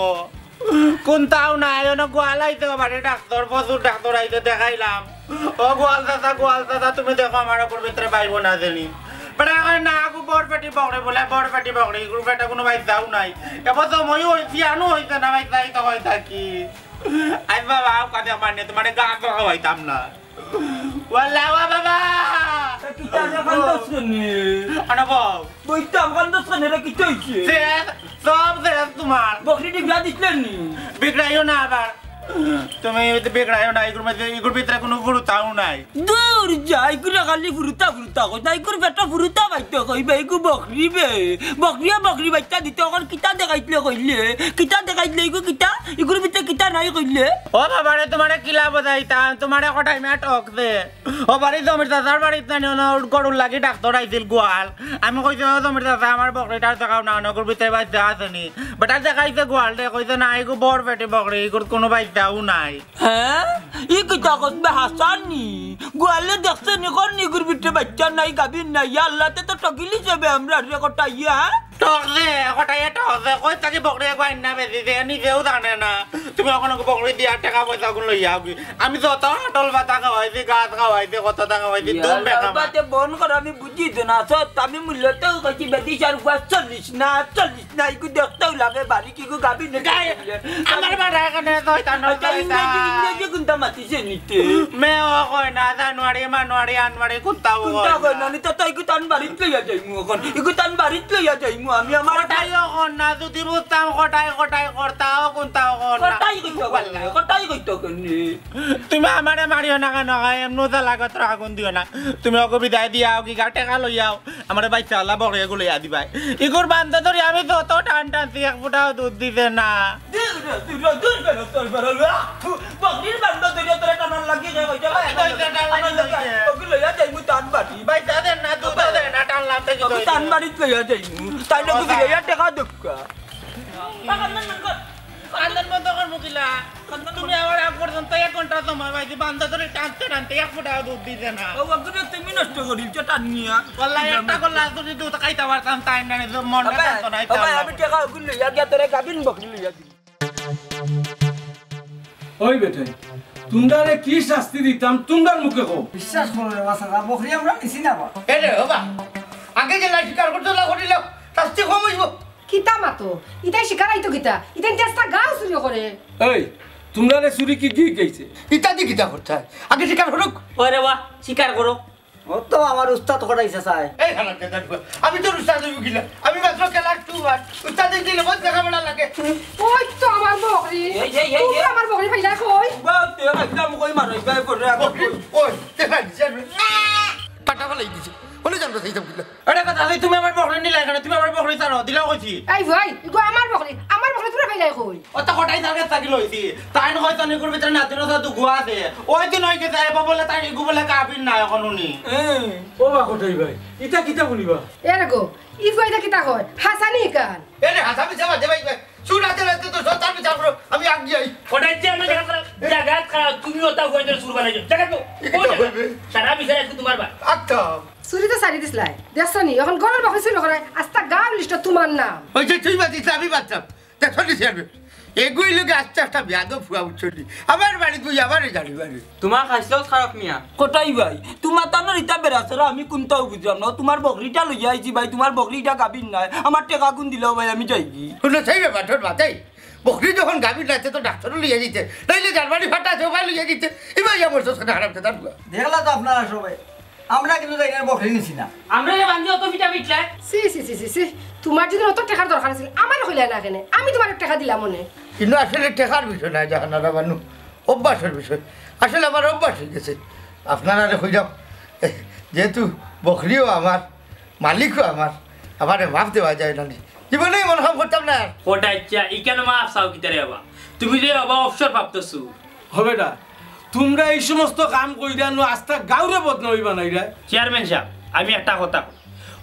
কোনটাও নাই, অনো গোয়াল আইছে, বাড়ি ডাক্তর, পশুর ডাক্তর আইছে, দেখাইলাম। ও গোয়াল চাচা, গোয়াল চাচা, তুমি দেখো আমার অগুর ভিতরে পাইব না জানি। বেটা কয় না, আগু বর পেটি বকরি বলে, বর পেটি বকরি, এগুর পেটে কোনো বাচ্চাও নাই। এবার তো মই হইছি, আনু হইছে না, বাচ্চা এই তো হয় থাকি। আই বাবা, আও কাজে আমার নিয়ে তোমার গা তো খাওয়াইতাম না। ওয়াল্লা, ওয়া বাবা। এ, কিতা রে, কান্দছ কেনে? আনা বাবা। বইতাম, কান্দছ কেনে রে, কিতা হইছে? শেষ, সব শেষ তোমার। বকরি ডিগরা দিছলে নি? বিগড়াইও না আবার। তুমি তো বিগড়াইও না, এগুর মধ্যে, এগুর ভিতরে কোনো ফুরুতাও নাই। দূর যা, এগুলা খালি ফুরুতা, ফুরুতা কই। না, এগুর পেটো ফুরুতা বাইতে কইবে, এগু বকরি বে। বকরিয়ে বকরি বাইচ্চা দিতে, অখন কিতা দেখাইতলে কইলে? কিতা দেখাইতলে, এগু কিতা? এগুর ভিতরে কিতা নাই কইলে? ও বাবারে, তোমারে কিলা বুঝাইতাম, তোমারে কটাই মিয়া ঠকছে। ও বাড়ি জমির চাচার বাড়িত নানি, অনো গরুর লাগি ডাক্তর আইছিল গোয়াল। আমি কইছি, "ও জমির চাচা, আমার বকরিটার দেখাও না, অনো এগুর ভিতরে বাচ্চা আছে নি?" বেটা দেখাইছে গোয়ালরে, কইছে, "না, এগু বর পেটি বকরি, এগুর কোনো বাচ্চাও নাই।" হ্যাঁ? ই কিতা কস বে হাসানি? গোয়ালে দেখছে নি, কর নি এগুর ভিতরে বাচ্চা নাই, গাভীর নাই? ইয়া আল্লাহ, তে তো ঠকিলিছে বে আমরারে কটাইয়া। ঠকছে, কটাইয়া ঠকছে। কই থাকি বকরি এগু আইন্না বেচিছে, নিজেও জানে না। তুমি অখন বকরি দিয়া টেকা পয়সা গুন লইয়া আওগি। আমি যত হাটল পাতা খাওয়াইছি, গাছ খাওয়াইছি, কততা খাওয়াইছি, ইয়া দুম বেকামা। আল্লাহ, তে বন্ধ কর, আমি বুঝি তো না। সত, আমি মূল্য তো কইছি, বেটি চার ফুয়া চল্লিশ না, চল্লিশ না, এগু দেখতেও লাগে, বাড়ি কি গো গাভী নেই? গাই, আমার বাড়া এখানে শয়তান, আচ্ছা, শয়তান। ইংরেজি, ইংরেজি কোনটা মাতিছে নিতে? মে ও কয় না, জানুয়ারি, মানুয়ারি, আনোয়ারি, কোনটাও কোনটা কয় কয় না। না, নিতে তো এগু তান বাড়িত লইয়া যাইমু অখন। এগু তান বাড়িত লইয়া যাইমু আমি আমার কটাইও কর না, যদি বুঝতাম কটাই, কটাই করতাও, কোনটাও কর না। কটাই কইতো কেনে? কটাই কইতো কেনে? তুমি আমারে মারিও না কেনে? এমনও জ্বালা গতরে আগুন দিও না। তুমি অগু বিদায় দিয়া আওগি গা, টেকা লইয়া আও। আমারে বাইচ্চা আল্লাহ বকরি এগু লইয়া দিবায়। ইগুর বান্দা ধরি আমি যত টান টানছি, এক ফুটাও দুধ দিছে না। দূর, দূর, দূর, বেরো, তোর বেরো, আহ, থু, বকরির বান্দা ধরি তোরে টানার লাগি কে কইছে, ভাই, কি কইছে, টান লাগি আমার লগে, কইছে? ওকে লইয়া যাইমু তান বাড়ি। বাইচ্চা দেন না, দুধ দেন না, টানলাম তো কি ওকে কইছে? তান বাড়িত লইয়া যাইমু। তাই না, ওকে। লইয়া টেকা দেউক্কা। কান্দন বন্ধ কর। কান্দন বন্ধ কর, মুকিলা। তুমি আমার আগ পর্যন্ত এক ঘন্টা সময় পাইছি, বান্দা ধরি টানতে টানতে এক ফুটাও দুধ দিছে না। ও, ওগুলো তুমি নষ্ট করিলছো টান নিয়া। ওয়াল্লাহ, একটা কলা যদি দুধ খাইতে পারতাম, তাই না, মনটা আবে, শান্ত নাই, আবে, তাহলে। আমি টেকা ওগুলো লইয়া গিয়া তোরে গাভিন বকরি লইয়া দিই। ওই বেটাই, তুমরারে কি শাস্তি দিতাম, তুমরার মুখে কও। বিশ্বাস করো রে বাসা, বকরি আমরা নিছি না বা। এ রে, ও বা, আগে যে লাই শিকার করতে লা করিল, শাস্তি কম হইব। কিতা মাতো? ইতাই শিকার আইতো কিতা? ইতাই তেস্তা গাও চুরি করে। এই, তুমরারে চুরি কি গি গেছে? ইতা দি কিতা করতে হয়? আগে শিকার করুক। ওই রে বা, শিকার করো। ও তো আমার উস্তাদ করাইছে চাই। এই হালাত দে, দে, আমি তোর উস্তাদ হইব কিলা? আমি মাত্র খেলার টু আর উস্তাদ দিলে বহুত দেখা বেড়া লাগে। ওই তো আমার বকরি। এই, এই, এই, তুই এই। আমার বকরি পাইলা কই? বা, তুই একদম কই মারো, এই করে আগে বকরি, কই। ওই, দেখা দিছে। কাটা ফেলাই দিছে। বলে জানবো সেই সব কিলা। আরে কথা আছে, তুমি আমার বকরি নিলাই কেনে? তুমি আমার বকরি ছাড়ো, দিলাও কইছি। এই ভাই, ইগো আমার বকরি, আমার বকরি তোরা পাইলাই কই? ও তো কটাই তার কাছ থাকি লইছি। তাই না কইতো নিকুর ভিতরে নাতিন তো দুগু আছে। ওই দিন হই গেছে, এবার বলে তাই ইগু বলে কাবির না এখন উনি। এ, ও বা কটাই ভাই, ইটা কিতা বলিবা? এ রে গো, ই ভাই ইটা কিতা কয়? হাসানি কান। এ রে, হাসা মিছা বাদ দে ভাই, ভাই। সুর আছে না, তুই তো সত্যার বিচার করো, আমি আগ দিয়ে আই। কটাই যে আমার জায়গা খারাপ, জায়গা খারাপ, তুমি ওটা হয়ে সুর বানাইছো। জায়গা তো, কোন জায়গা? সারা বিচার একটু তোমার বা। আচ্ছা। চুরি তো সারি দিছলাই। দেখছো নি, এখন গরুর বকরি চুরি করে, আস্তা গাঁও লিস্ট তোমার নাম। ওই যে তুই বাদ দিস, আমি বাদ যাব। দেখছো নি, চেয়ারম্যান? এগু অইলোগি আস্তা একটা বেয়াদব ফুয়া, বুঝছো নি? আমার বাড়িত বই আমারে জানি বাড়ি। তুমার খাসলত খারাপ মিয়া। কটাই ভাই, তুমার তানোর ইতা বেড়াছেড়া আমি কুনটাও বুঝলাম না। তুমার বকরিটা লইয়া আইছি ভাই, তুমার বকরিটা গাভীর নায়। আমার টেকাগুন দিলাও ভাই, আমি যাইগি। হুনো, সেই ব্যাপার, তোর মাথায় বকরি যখন গাভীর নায়, তে তো ডাক্তারও লইয়া দিতে, নাইলে জার্মানি ফাটা আছে, ওখানে লইয়া দিতে। ইবাই আমার সস্তানে হারাম খেতাম গো। দেখলা তো আপনারা সবাই, আমরা কিন্তু তাইন বকরি নিছি না। আমরা যে বান্ধি অত ফিটা ফিটলে। সি, সি, সি, সি, সি। তুমার যদি অত টেকার দরকার আছিল, আমারে কইলায় না কেনে? আমি তুমারে টেকা দিলাম অনে। কিন্তু আসলে টেকার বিষয় নায়, জাহানারা বানু, অভ্যাসর বিষয়। আসলে আমার অভ্যাস অইগেছে। আপনারারে কইলাম, যেহেতু বকরিও আমার, মালিকও আমার, আমারে মাফ দেওয়া যায় না নি। জীবনে এমন কাম করতাম না আর। কটাই চাচা, ইখান মাফ চাও কিতারে বাবা? তুমি যে বাবা অবসরপ্রাপ্ত চুর। ও বেটা, তুমরা ই সমস্ত কাম কইরা নু আস্তা গাউরে বদনামি বানাইরায়। চেয়ারম্যান সাব, আমি একটা কথা কই।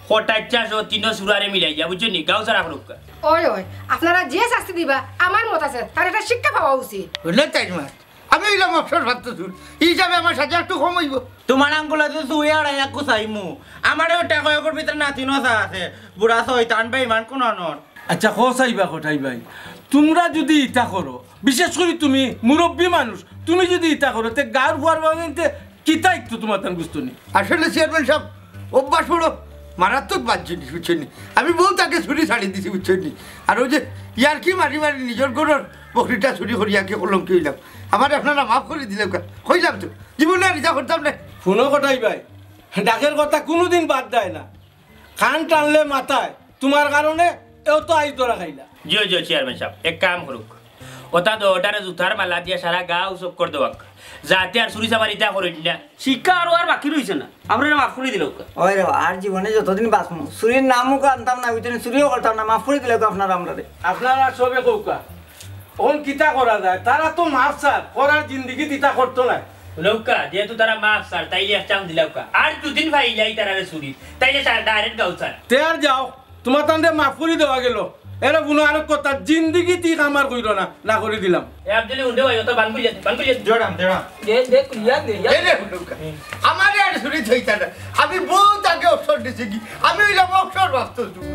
কটাই চাচা সহ তিনো চুরারে মিলাইয়া, বুঝছো নি, গাউ ছাড়া করউক্কা। ওই, ওই, আপনারা যে শাস্তি দিবা, আমার মত আছে, তার একটা শিক্ষা পাওয়া উচিত। বুঝলে তাই মাত? আমি অইলাম অবসরপ্রাপ্ত চুর, ই হিসাবে আমার সাজা একটু কম অইবো। তুমার আঙ্গুলে তো চুড়ি আড়াই এক গুছাইমু। আমারও টেকা একর ভিতরে নাতিন আছে, বুড়া শয়তান বেইমান কুনানর। আচ্ছা, কও চাইবা কটাই ভাই, তুমরা যুদি ইতা করো, বিশেষ করি তুমি মুরব্বি মানুষ, তুমি যুদি ইতা করো, তে গাউর ফুয়ার বাবাইন্তে কিতা ইকতো তুমার তান গুস্ত নি? আসলে চেয়ারম্যান সাব, অভ্যাস বড় মারাত্মক বাদ জিনিস, বুঝছইন নি? আমি বউত আগে চুরি ছাড়ি দিছি, বুঝছইন নি? আর অউ যে ইয়ার্কি মারি মারি নিজর ঘরর বকরিটা চুরি করিয়া কি কলঙ্কি অইলাম। আমারে আপনারা মাফ করি দিলাউক্কা, কইলাম তো, জীবনে আর ইতা করতাম না। হুনো কটাই ভাই, ডাকের কথা কুনুদিন বাদ দেয় না। কান টানলে মাথায়, তুমার কারণে এও তো আইজ ধরা খাইলা। জিও, জিও, চেয়ারম্যান সাব, এক কাম করউক, অতা দশটারে জুতার মালা দিয়া সারা গাউ চক্কর দেওয়াক, যাতে আর চুরি চামারি ইতা করইন না। শিক্ষা আরো আর বাকি রইছে না, আমরারে মাফ করি দিলাউক্কা। ওই রে, আর জীবনে যতদিন বাঁচমু, চুরির নামও আনতাম না, ভিতরে চুরিও করতাম না, মাফ করি দিলাউক্কা আপনারা আমরারে। আপনারা সবে কউক্কা, অখন কিতা করা যায়? তারা তো মাফ চার, করার জিন্দেগিত ইতা করতো নায়। লউক্কা, যেহেতু তারা মাফ চার, তাইলে এক চান্স দিলাউক্কা। আর দুদিন পাইলাই তারারে চুরির, তাইলে তারা ডাইরেক্ট গাউ ছাড়। তে আর যাও, তুমার তানরে মাফ করি দেওয়া গেল। এরে বুনো আরো কথা, জিন্দেগিত ই কাম আর কইরো না, না করি দিলাম। এ আব্দুল, হুন দে ভাই, অতা বান খুলিয়া দে, বান খুলিয়া দে। জড়াম, জড়াম। দে, দে, খুলিয়া দে, ইয়া। এই রে, হুনুকা। আমারে আর চুরি থইতা না। আমি বউত আগে অবসর নিছি গি। আমি অইলাম অবসরপ্রাপ্ত চুর।